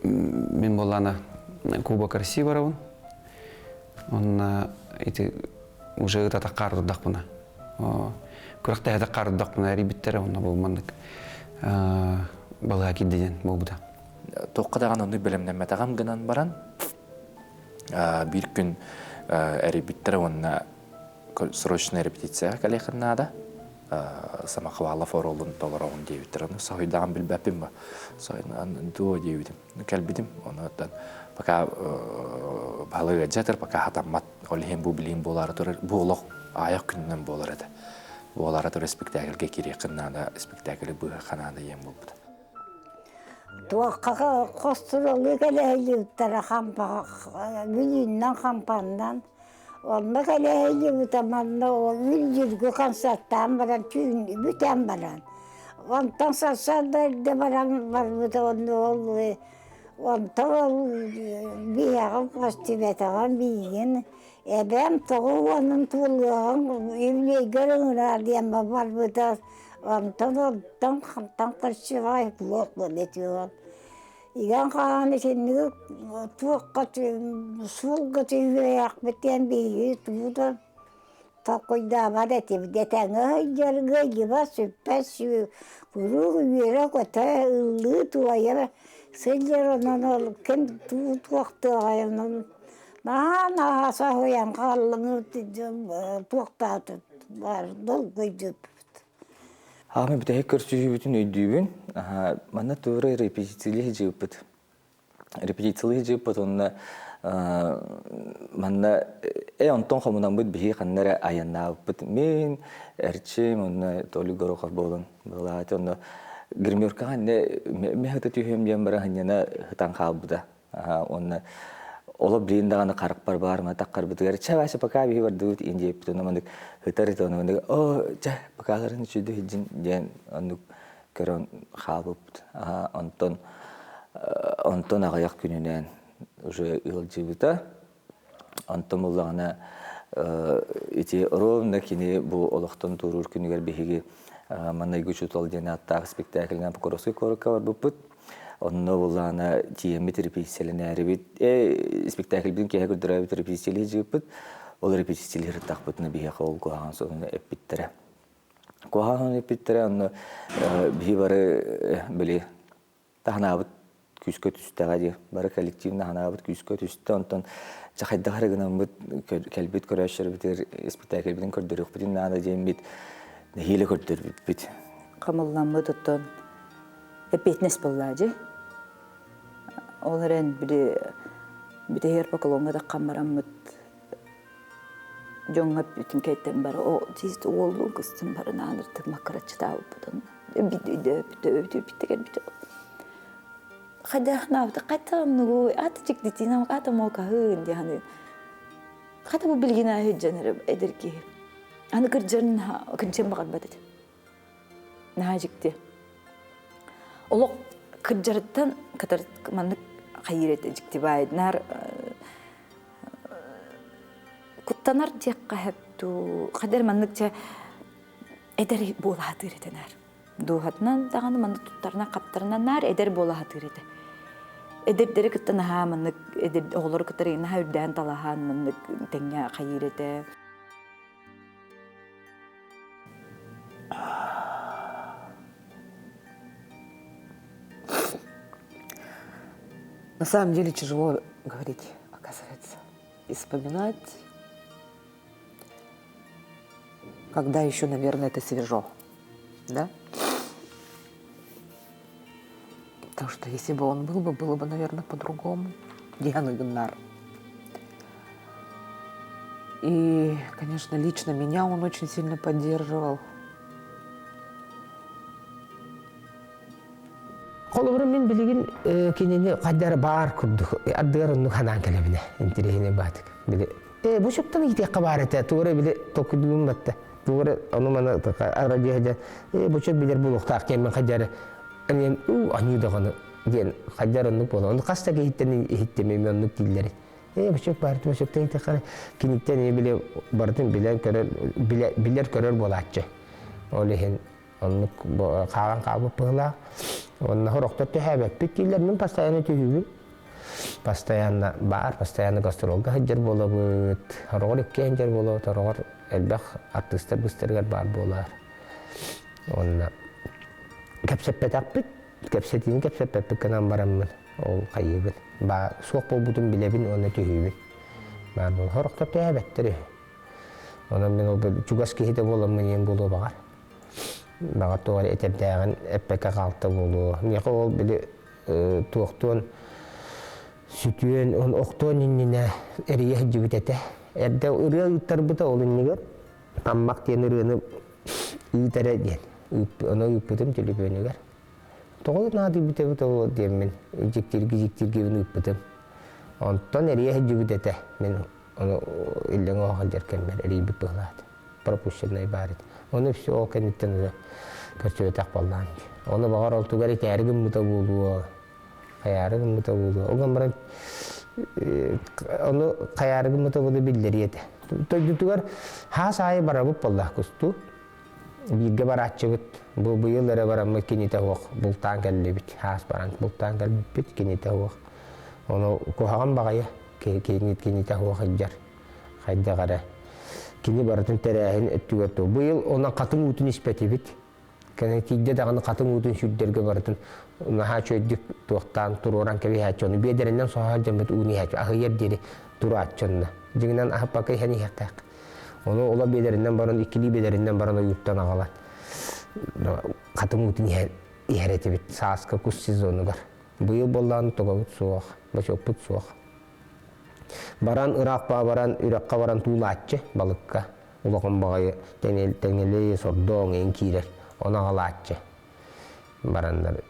мин буоллаана Кубок России барабын. Онно ити уже ытатах хаардардахпына. Күрэхтэһэтэх хаардардахпына эрийбиттэрэ онно бу маннык балыга киирдэ диэн буолбута. Туохха даҕаны оннук бэлэмнэммэтэҕим гынан баран биир күн эрийбиттэрэ уонна срочная репетицияҕа кэлиэххин наада Самохвалов оруолун толороҕун диэбиттэр. Ону соһуйдаҕын билбэппин ба. Соһуйдаҕын дуо диэбитим. Кэлбитим. Ону пока баһылык ыалдьатар, пока хатаммат. Ол иһин бу билиим буолаары турар. Бу олох аайах күнүнэн буолар этэ. Буолаары турар спектакльгэ киириэххин наада, спектакльы быыһыахха наада диэн буолбута. Туохха хостуралыы кэлэһилибиттэрэ хампаҕа Бүлүүннэн хампаннан Онно кэлээһийбитэ манна үл-дьүргү концертаан баран түүн бүтэн баран онтон сарсыарда эрдэ баран барбыта онно ол онтон ол биһиэхэ көстүбэтэҕим миигин эбээм тоҕо уонун туолуоҕун үбүлүөйгэр ыҥыраар диэн барбыта онтон онтон хантан көрсүөҕэй туох буолла ити Игэн хаан итинник туохха суолга түһүөйэхпит диэн биһиги тугу да толкуйдаабат этибит. Этэҥҥэ сылдьарга дьиба сүппэт куруук үөрэ-көтө ыллыы-туойа сылдьар онон ол ким тугу туохтуоҕай онон наһаа-наһаа соһуйан хааллым туохтаатыт баар долгуйдуппут. Аҕам бүтэһик көрсүһүүбүтүн өйдүүбүн. Манна туора репетициялыы сылдьыбыппыт. Репетициялыы сылдьыбыппыт уонна манна э онтон хомунаммыт биһиги ханна эрэ айаннаабыппыт. Мин, Эрчим уонна Толик Горохов буолан быһылааты. Онно гримеркаҕа иннэ мэ сыта түһүөм диэн баран сынньана сытан хаалбыта. Уонна оло билин даҕаны харахпар баар матаххарбытыгар чэ Вася пока биһи бардыбыт иин диэппит онно маннык ытар ытан маннык оо чэ покаларын үчүйдү хиджин диэн оннук көрөн хаалбыппыт онтон онтон аҕыйах күнүнэн уже ыалдьыбыта онтон буллаҕына. Ити ровно кини бу олохтон туоруур күнүгэр биһиги Маннайгы учуутал диэн ааттаах спектакльынан Покровскай куоракка барбыппыт. Онно буллаана тиийэммит репетициялэнээрибит, спектакльбытын киэһэ көрдөрөөбүт репетициялыы сылдьыбыппыт. Ол репетициялыы сырыттахпытына биһиэхэ ол куһаҕан сонуну эппиттэрэ. Куһаҕан сонуну эппиттэрэ, онно биһи бары били таһынаабыт күүскэ түстэҕэ дии. Бары коллективно ханаабыт күүскэ түстэ. Онтон дьэ хайдах эрэ гынаммыт кэлбит көрөөччүлэрбитигэр испэктээкилбитин көрдөрүөхпүтүн наада диэммит нэһиилэ көрдөрбүппүт. Хамылламмыт оттон эппиэтинэс буоллаа дьи. Ол эрэн били бүтэһигэр поклоҥҥа таххан бараммыт дьоҥҥо бүтүн кэйтэн бары о чист уоллуун кыстын бары нааныртык маккыраччытаабыппыт онно бүттэ кэлбит хайдахнаабыта хайта оннугу ата чиктитинам ата мокаһын диһаны хата бу билигин аһыджан эдэр киһи аны кырдьан кырдьан баҕарбат этэ наһаа дьикти олох кырдьарыттан кытар маннык хайыыр этэ дьикти баай наар Куттанар диэххэ сөп дуу, хайдах маннык чэ эдэр буола сатыыр этэ наар. Дууһатынан даҕаны маннык туттарынан хаптарынан наар эдэр буола сатыыр этэ. Эдэрдэри кытта наһаа маннык эдэр оҕолору кытта наһаа үрдээн талаһан маннык тэҥҥэ хайыыр этэ. На самом деле тяжело говорить, оказывается, и вспоминать, когда еще, наверное, это свежо, да? Потому что если бы он был бы, было бы, наверное, по-другому. Диана Гюннар. И, конечно, лично меня он очень сильно поддерживал. Холобура мин билигин кинини хайдары баар курдук ардыгар оннук ханаан кэлэбинэ интириэһинэй баатык били э бу шуттан иитиэххэ баар этэ тугу били толкуйдугум батта тугу ону маны радио э бу чөт билэр буолуохтаах диэн хайдары аниан уу аныы даҕаны диэн хайдар оннук буола ону хас да киһиттэн иһиттим эми оннук дииллэр э бу чөт баар бу шуттан иитиэххэ киниттэн били барытын билэн көрөр билэр көрөр буолааччы ол иһин Оннук хаалан хаалбыт быһыылаах. Уонна сорохтор түһээбэппит дииллэр. Мин постоянно түһүүбүн. Постоянно баар, постоянно гастролга сылдьар буолабыт. Сороҕор иккиэн сылдьар буолабыт, сороҕор элбэх артыыстар быстарыгар баар буолар. Уонна кэпсэппэтэхпит, кэпсэтиини кэпсэппэппит гынан бараммын ол хайыыбын. Баа суох буолбутун билэбин уонна түһүүбүн. Баар буол. Сорохтор түһээбэттэр үһү. Онон мин ол чугас киһитэ буоламмын иэн буолуо баҕар. Баҕар туох эрэ этэрдээҕин эппэккэ хаалта буолуо. Миэхэ ол били туохтуон сүтүөн, он охтуон иннинэ эрийэ сылдьыбыт этэ. Эрдэ ырыа ыыттарбыта ол иннигэр Таммах диэн ырыаны ыыт эрэ диэн. Ону ыыппытым төлөпүөнүгэр. Тоҕо наадыйбыт эбит ол диэммин дьиктирги-дьиктиргибин ыыппытым. Онтон эрийэ сылдьыбыт этэ. Мин ону иллэҥ оһох сылдьар кэммэр эрийбит быһыылаата. Пропущенный баар этэ. Ону все ол кэнниттэн уже көрсүбэтэх буоллаҕым дии. Ону баҕар ол тугар итээри гыммыта буолуо, хайаары гыммыта буолуо. Ол гынан баран ону хайаары гыммыта буолуо биллэриэ этэ. Дойдутугар хаас аайы барабыт буоллаах кустуу. Бииргэ барааччыбыт. Бу быйыл эрэ бараммыт кинитэ суох бултаан кэллибит. Хаас баран бултаан кэлбиппит кинитэ суох. Ону куһаҕан баҕайы кинитэ суох сылдьар. Хайдах эрэ. Кини барытын тэрээһин өттүгэр ту. Быйыл онон хатыҥ уутун испэтибит. Кэнэ тиийдэ даҕаны хатыҥ уутун сүүрдэргэ барытын наһаа үчүгэйдик туохтаан туруоран кэбиһээччи. Ону биэдэринэн соһо сылдьаммыт ууну иһээччи. Аһыйар диэри турааччы онно. Дьиҥинэн аһаппакка иһэн иһиэхтээх. Ону ола биэлэринэн баран, иккилии биэлэринэн баран ойууттан аҕалан хатыҥ уутун иһэн иһэр этибит сааскы кус сезонугар. Быйыл буоллаҕына тугабыт суох, бачуоппут суох. Баран ыраах баран үрэххэ баран туулааччы балыкка улахан баҕайы тэҥэлэй сордоон иҥ киирэр ону аҕалааччы бараннар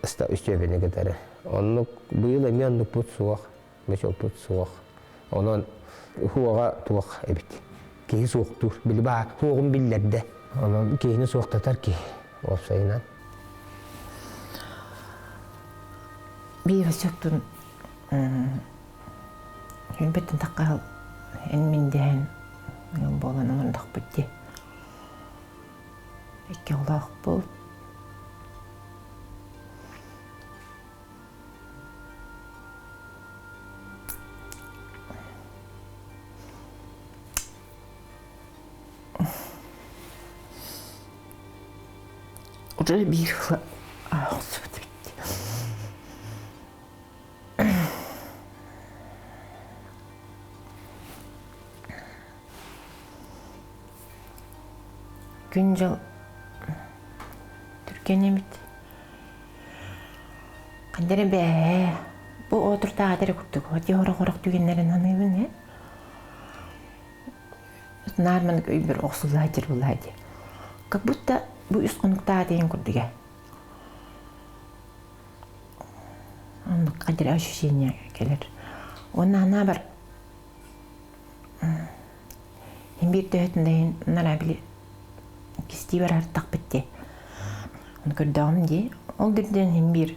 үстүөбэни кытары. Оннук быйыл эмиэ оннукпут суох. Бочуоппут суох. Онон хуоҕа туох эбит. Киһи суохтуур. Били баа хуоҕун биллэрдэ. Онон киһини суохтатар киһи уопсайынан. Биир өсөктун Хүнбэттэн таққал эн мин дэһэн Ыал буолан олордохпут дии. Икки оҕолоохпут. Уже биир сыл охсубут эбит. Күн-дьыл түргэн эбит. Ханна эрэ бээ, бу оотуртааҕа эрэ курдук, ити орох-орох түгэннэрин саныыбын ээ. Наар маннык өйбөр охсуллааччы буоллаа дии. Как будто бу үс хонуктааҕа диэн курдук ээ. Оннук хадьыр ощущение кэлэр. Уонна анаабар Мин биир төһөтүн да иһин нараа били кистии бараартахпыт дии. Ону көрдөҕүм дии. Ол да үрдүнэн иһин биир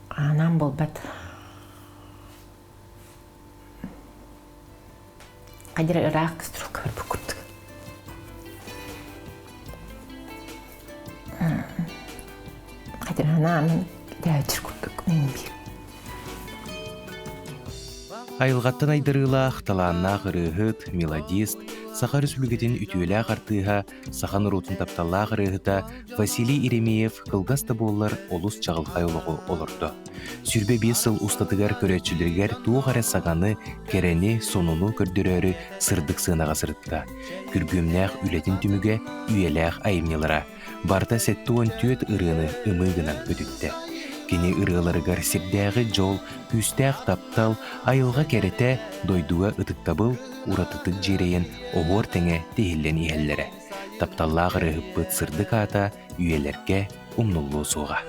аанаан буолбат. Хадьыр ыраах стрелка барбыт курдук. Хадьыр анаан итээччир курдук мин биир. Айылҕаттан айдарыылаах, талааннаах ырыаһыт, мелодист, Саха Өрөспүүбүлүкэтин үтүөлээх артыыһа, саха норуотун тапталлаах ырыаһыта Василий Еремеев кылгас да буоллар олус чаҕылхай олоҕу олордо. 25 сыл устатыгар көрөөччүлэригэр туох эрэ саҥаны, кэрэни, сонуну көрдөрөөрү сырдык сыанаҕа сырытта. Күргүөмнээх үлэтин түмүгэ үйэлээх айымньылара. Барыта 74 ырыаны ымыы гынан көтүттэ. Кини ырыаларыгар сирдээҕи дьол, күүстээх таптал, айылҕа кэрэтэ, дойдуга ытыктабыл уратытык дьиэрэйэн оһуор тэҥэ тиһиллэн иһэллэрэ. Тапталлаах ырыаһыппыт сырдык аата үйэлэргэ умнуллуо суоҕа.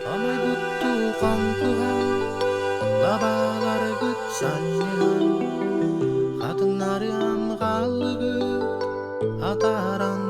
Лабааларгыт санньыһан, хатыннарыан хааллыгыт атааран.